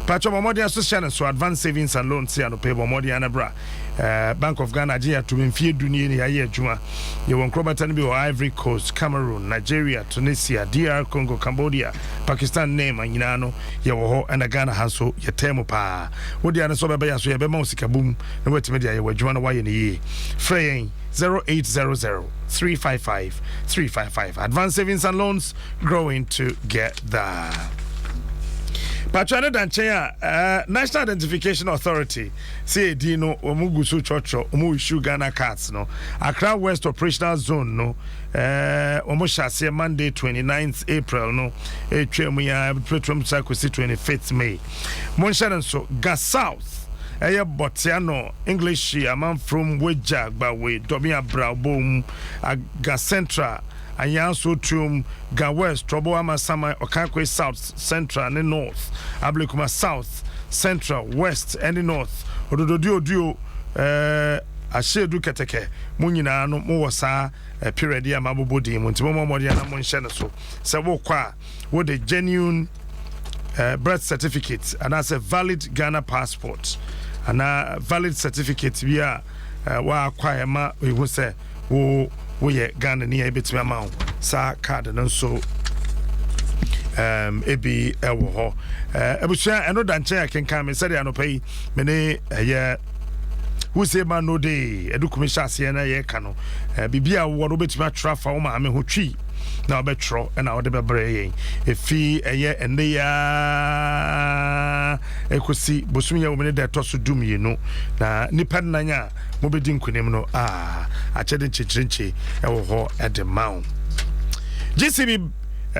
patro bɔ mmɔden so hyɛ no so advance savings and loans si anɔpɛ bɔ mmɔden ana bra. Bank of Ghana agye atom mfeɛ du nie ne yɛayɛ adwuma. Yɛwɔ nkorɔbata no bi wɔ Ivory Coast, Cameroon, Nigeria, Tunisia, DR Congo, Cambodia, Pakistan ne ma nyinaa no yɛwɔ hɔ ɛna Ghana ha nso yɛtɛɛ mu paa. Wo dea no sɛ wobɛba yɛ so yɛbɛma wo sika bum na woatumi de ayɛ w'adwuma na woayɛ no yie. Frɛ yɛn 0800 355 355. Advance Savings and Loans, growing together. Patwa ne da nkyɛn a National Identification Authority sɛ edin no wɔn gu so kyerɛkyerɛ wɔn issue Ghana cards no. Accra West Operational Zone no wɔn hyɛ aseɛ Monday 29th April no etwa mu ya petrom sa kɔsi 25th May. Monhyɛ no nso Ga South ɛyɛ Bɔtea English Amanfrom Wagya Gbawe Dɔme Abra Obom Ga Central Anyanso Tuom Ga West Trɔbo Amasaman Okaikwei South Central ne North Ablekuma South Central West ne North Odododiodio Ahyedu Kɛtɛkɛ mo nyinaa no mowɔ saa period yi a mabobɔ din mu nti mommɔ mmɔden na monhyɛ no so sɛ wokɔ a wode genuine birth certificate anaasɛ valid Ghana passport anaa valid certificate bi a wɔakɔ a ɛma ehu sɛ wo woyɛ Ghana ni a ebetumi ama wo saa card no nso ebi ɛwɔ hɔ. Abusua ɛno da nkyɛn a kenkan me sɛdeɛ anɔpa yi me ne ɛyɛ wuse ma no de ɛdukumi hyɛ aseɛ na yɛka no biribi a wowɔ no wobɛtumi atwerɛ afa wo maame ho twi na wobɛtwerɛ ɛna wode bɛbrɛ yɛn ɛfi ɛyɛ ɛnɛ yi a ɛkɔsi bosom yɛ wɔ mu ne da ɛtɔ so 12 na nnipa nnan a mobɛdi nkonim no a akyɛde nkyenkyerenkye ɛwɔ hɔ ɛde ma wo. GCB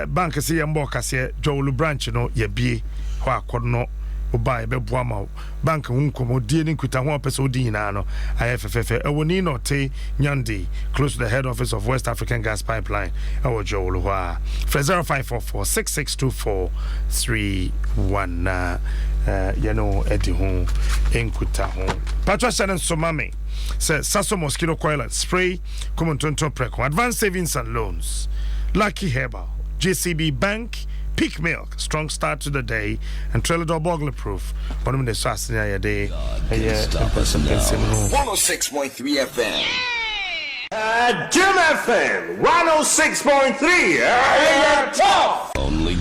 Bank sɛ yɛmbɔ ɔkaseɛ Dwawolo branch no yɛbie hɔ akɔ no woba a yɛbɛboa ma wo bank ho nkɔmmɔdie ne nkutaho a wopɛ sɛ wodi nyinaa no ayɛ fɛfɛɛfɛ ɛwɔ Nii Norte Nyande close to the head office of West African Gas Pipeline ɛwɔ Dwawolo hɔ a frɛ 0544 6624 31 na yɛne wo adi ho nkutaho. Patro hyɛ no nso ma me sɛ Saso mosquito coil and spray kum ntontom prɛko. Advanced Savings and Loans, Lucky Herbal, GCB Bank, Peak Milk, strong start to the day, and Trelidor burglar proof. Wɔnom de sɔ asene a yɛde ɛyɛ mpɛnsɛmpɛnsɛm no. 106.3 FM. Jim FM 106.3. Tough. Only